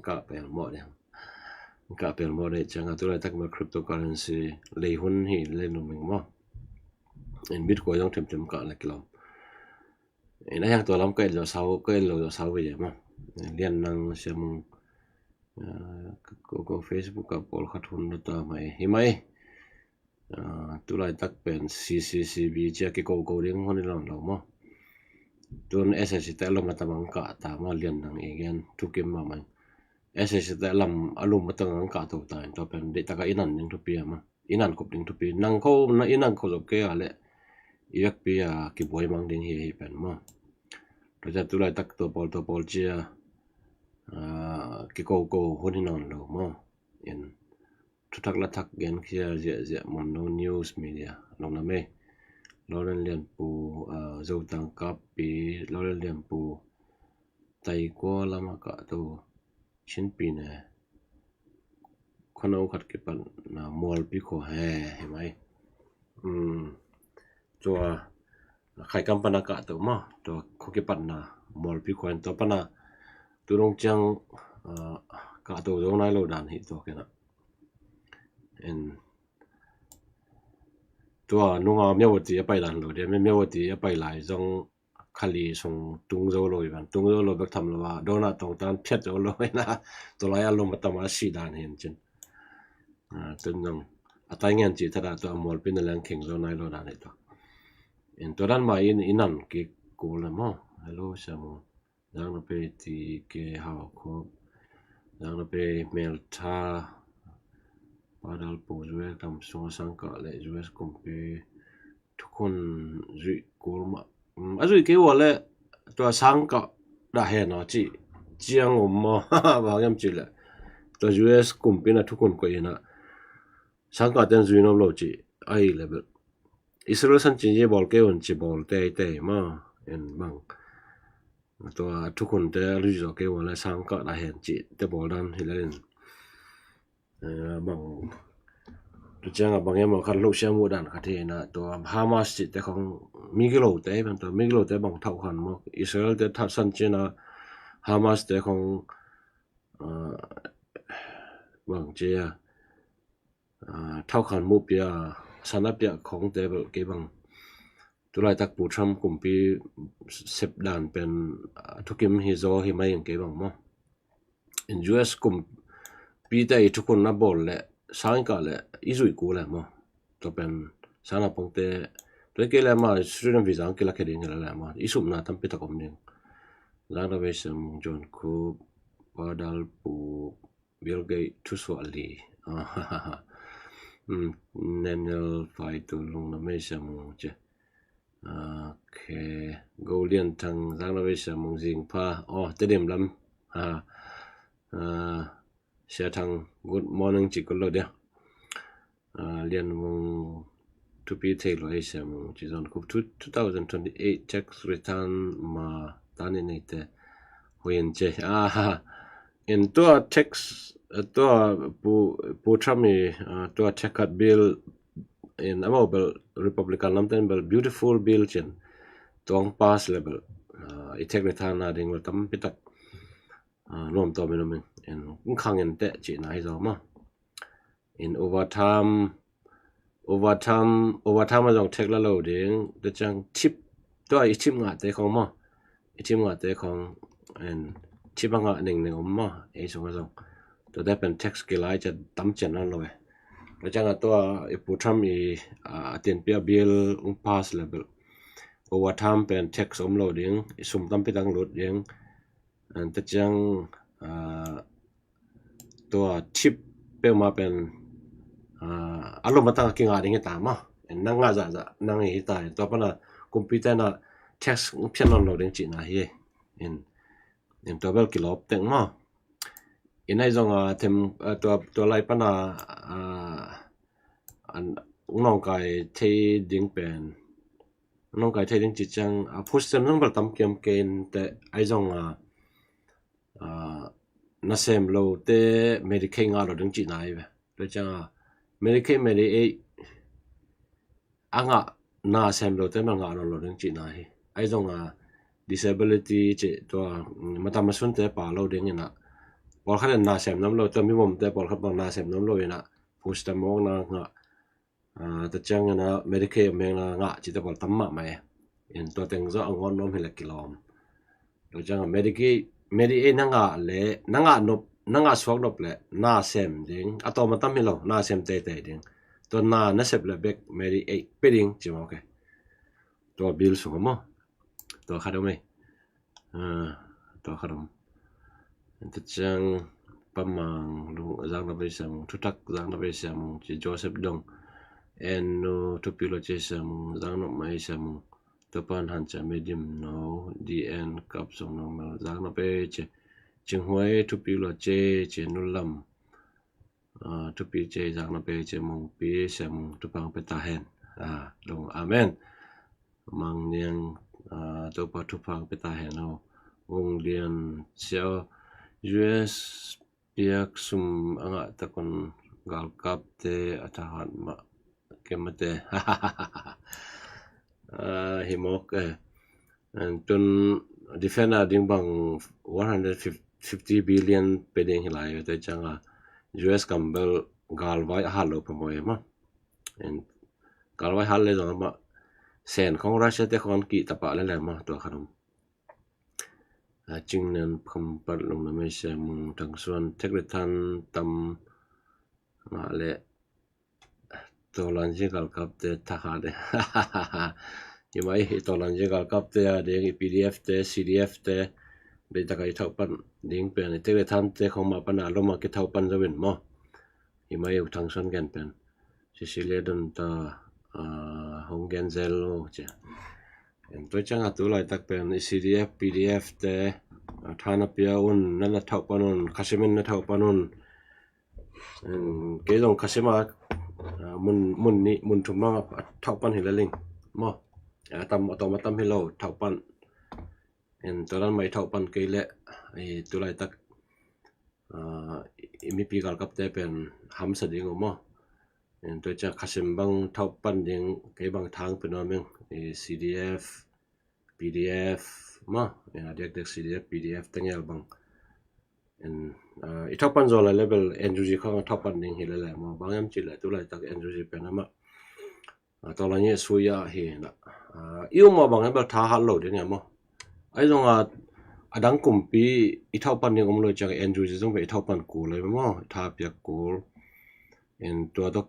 Kah pel mawh ding. Kah pel mawh ding ciang a tu laitak ma cryptocurrency lei hun hi le nung ming maw. En Bitcoin zong themthem kah le kilawm. En a hiang tua lam ka et lo sau, ka et lo sau ve maw. Lian Nang, Siam Mung, ah, ko, ko Facebook ah pawlkhat hun lo ta mai hi mai. Ah, tu laitak pen C C C B cia kikoko ding hun hi lo lo maw. Tun S A C te lum a tam ang kah ta maw, Lian Nang i gen thukim mahmah. S A C te lam a lum a tam ang kah to ta in tua pen deih taka i nan ding thupi a maw. I nan khop ding thupi. Nang kho na i nan kho zop kei a le i vekpi a kibuai mang ding hi hi pen maw. Tua cia tu laitak tua pawl tua pawl cia, ah, kikoko hun hi nawn lo maw. In thuthak lathak genkhia ziahziah mun lo news media long na mei. Lawlen Lianpu, ah, Zotang kappi, Lawlen Lianpu, Taikua lama kah to, Chinpi ne, khuano khat kipatna Mualpi khua he, he mai. Um, tua Khaikam pana kah to maw, tua khua kipatna Mualpi khua in tua pana tu dong ciang, ah, kah to zo nai lo dan hi tua kena. En tua nunga Myawaddy a pai dan lo dia, Myawaddy a pai lai zong khali sung tung zo lo i van, tung zo lo bek tham lo a, dona tong tan phiat zo lo i na, tua lai a lum a tam a si dan hi en cin. Ah, tun zong a tai ngen ci thada tua Mualpi na leng kheng zo nai lo dan hi tua. En tua dan ma in, i nan kik kul na maw. Hello, Siam Mung. Zang na pe ti ke hau khop. Zang na pe mel tha. Padal pu U S kam sunga sang kah le U S kumpi thukhun zui kul mah. Um, a zui kei ua le tua sang kah dah hen a ci ciang um maw. Bang hiam ci le tua U S kumpi na thukhun koih hi na sang kah ten zui nom lo ci. Ai le bel Israel san cin ye bawl kei un ci bawl tei tei maw. En bang tua thukhun te a lui zo kei ua le sang kah dah hen ci te bawl dan hi le in. Eh, bang tu ciang a bang em a khat lo siam uh dan khat hi na tua Hamas ci te khong migilo te bang tua migilo te bang thau khan maw Israel te thau san cin a Hamas te khong, ah, bang ci a, ah, thau khan mu pia sana pia khong te bel kei bang tu laitak Pu Trump kumpi sep dan pen, ah, thukim hi zaw hi mai ing kei bang maw. In U S kumpi te i thukhun na bawl le sang kah le i zui kul le maw. Tua pen sana pong te tua kei le ma student visa ang kila khe ding le le maw. I supna tampi tak om ding. Zang na vei Siam Mung, John Cook, Padal pu Bill Gates thusuah li. Um, Daniel Fai tu lung na mei Siam Mung ci. Ok. Go Lian Thang, zang na vei Siam Mung zing pha. Oh, Tedim lam. Ah, ah, Sia Thang, good morning ci kul lo dia. Ah, Lian Mung thupi thei lo ei Siam Mung ci zon kup two, two thousand twenty-eight tax return ma tani nei te. Huyen ce. Ah, in tua tax, tua pu, pu Trump i, ah, tua tax cut bill in amau bel Republican lam ten bel beautiful bill cin tuang pass le bel, ah, i tax return na ding bel tampi tak, ah, nuam tua min umin in khang in te ci na hi zaw maw. In overtime, overtime, overtime a zong tax la lo ding, te ciang tip, tua i tip ngah te khong maw. I tip ngah te khong, en, tip a ngah ning ning om maw, ei sung a zong. Tua te pen tax kilai cia tam cian nan lo e. Tua ciang a tua i Pu Trump i a tianpia bill ung pass le bel overtime pen tax om lo ding, i sum tampi tak lut ding. An ta ciang tua tip peuhmah pen a lum a tang a kingah ding hi ta maw. Nang ngah zahzah nang hi ta, tua pana kumpite na tax phian nawn lo ding cihna hi. In tua bel kilawp teng maw. In ai zong a them tua lai pana ung nawngkai thei ding pen, ung nawngkai thei ding cih ciang a food stamp zong bel tam kiam kei in te ai zong a nasem lote Medicaid ngah lo ding cihna hi ve. Tua ciang a Medicaid, Medicaid a ngah nasem lote na ngah lo lo ding cihna hi. Ai zong a disability cih tua matam a sunte pa lo ding ina pawlkhat in nasem nam lo, tua mivomte pawlkhat bang nasem nam lo ina food stamp mawk na ngah. Tua ciang ina Medicaid meng na ngah cihte pawl tam mahmah e. In tua teng zaw a ngawn nuam hi le kilawm. Tua ciang a Medicaid, Medicaid na ngah le na ngah nop, na ngah suak nop le nasem ding, a tawm a tam hi lo, nasem teitei ding. Tua na nasep le bek Medicaid pe ding ci mawk e. Tua bill sung a maw. Tua khat om ei. Tua khat om. Tua ciang Pa Mang Lung, zak na bei siamung, thutak zak na bei siamung ci. Joseph Dong, en nu thupi lo ci siamung, zak na mai siamung. Tua pan han cia medium no, D N kap sung no mel, zak na bei ci. Cinghuai thupi lo ci ci. Nu Lam thupi ci, zak na bei ci. Mungpi siamung, thupha pe ta hen. Dong, amen. Mang Niang, Topa thupha pe ta hen o. Ung Lian Siau, U S piak sum a ngah takun galkapte a thahat mah kemate. Hi mawk e. Tun defense a ding bang one hundred fifty billion pe ding hi lai, tua ciang a U S gam bel galvai a hat lo phamawh e maw. Galvai hat le zong amah Sen khong, Russia te khong an kih tapah le leng maw, tua khat om. Cingnen Khampat, Lungna Mei siamung, Thangsuan, Thek le Than tam ngah le Tawlanzi galkapte thahat e. Hi mai hi, Tawlanzi galkapte a ding i P D F te, C D F te, deihtak a i thauh pan ding pen i Thek le Than te khong mah pana lom a kithauh pan zo in maw. Hi mai hi, Thangsuan gen pen Cecilia Donta hong gen zel lo ci. Tua ciang a tu laitak pen i C D F, P D F te tha na pia un, na na thauh pan un, khasim in na thauh pan un. Kei zong khasim a mun, mun nih mun thum bang a thauh pan hi le ling maw. A tam, a tawm a tam hi lo thauh pan. Tua dan mah i thauh pan kei leh tu laitak i mipi galkapte pen hamsa ding uh maw. Tua ciang khasim bang thauh pan ding, kei bang thang pe nuam ing. C D F, P D F maw, a diakdiak C D F, P D F tengel bang i thauh pan zaw lai le bel N U G khong thauh pan ding hi le le maw. Bang hiam cih leh tu laitak N U G pen amah Tawlanzi a sui a hi na, i um mawh bang hiam bel tha hat lo ding e maw. Ai zong a, a dang kumpi i thauh pan ding om lo ciang N U G zong bel i thauh pan kul lai maw, i tha piak kul. Tua tawh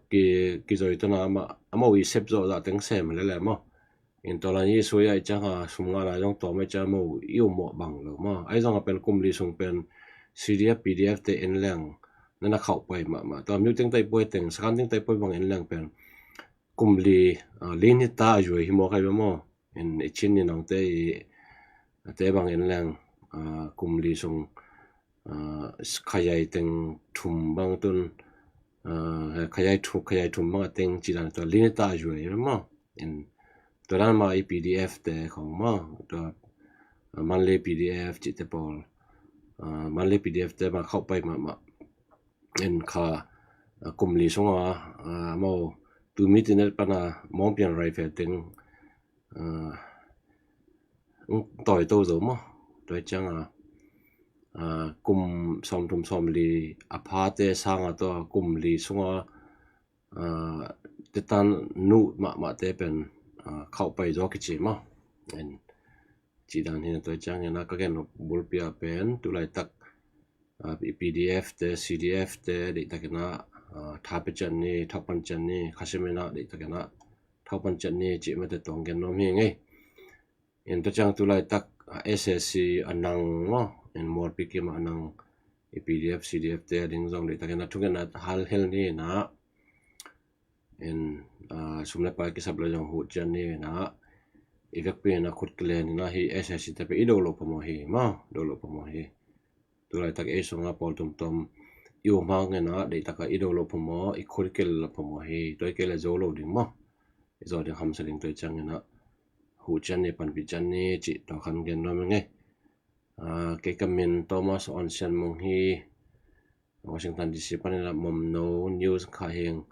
kizoi tawh na amah, amau i sep zawh zah teng sem le le maw. Tawlanzi sui a i ciang a sum ngahna zong tawm a i ciang amau i um mawh bang lo maw. Ai zong a pen kum li sung pen C D F, P D F te en leng na na khauh pai mahmah. Tua Myo Teing Taipawi teng, Sakan Teing Taipawi bang en leng pen kum li, li ni ta a zuai hi mawk ai ve maw. I Chin ni nong te i te bang en leng kum li sung khayai teng thum bang tun, khayai thum, khayai thum bang a teng ci dan tua li ni ta a zuai hi maw. Tua dan mah i P D F te khong maw, tua Mandalay P D F cihte pawl, Mandalay P D F te mah khauh pai mahmah. En kha kum li sung a amau tu mi tinet pana mawngpian raifel teng tawi to zo maw. Tua ciang a kum sawmthum sawmli a phate sang a tua kum li sung a tetan nu mahmahte pen khauh pai zaw kici maw. Ci dan hi na. Tua ciang hi na ka gen bulpi a pen tu laitak P D F te, C D F te deihtak hi na Tha pia ciat ni, thawhpan ciat ni, khasia min ah deihtakin ah thawhpan ciat ni cih mate tawh gen nuam hi ngei. In tua ciang tu laitak S A C a nang maw, in Mualpi kim a nang i P D F, C D F te a ding zong deihtakin ah thungetna halhel ni in ah, in sum le pai kisap le zong huh ciat ni in ah, i vekpi in ah khut kilen in ah hi S A C te pen i do loh phamawh hi maw, do loh phamawh hi. Tu laitak ei sungah pawl tomtom i um hang in ah deihtakin i do loh phamawh, i khut kilen loh phamawh hi. Tua i kei le zo lo ding maw, i zo ding hamsa ding. Tua i ciangin ah huh ciat ni, panpih ciat ni cih tua khan gen nuam hi ngei. Kei ka min Thomas Onsian Mung hi. Washington D C panin ah Momno News kha hing.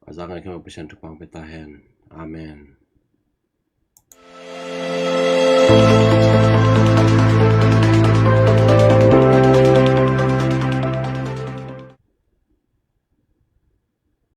A zak ngai khema Pasian thupha pia ta hen. Amen.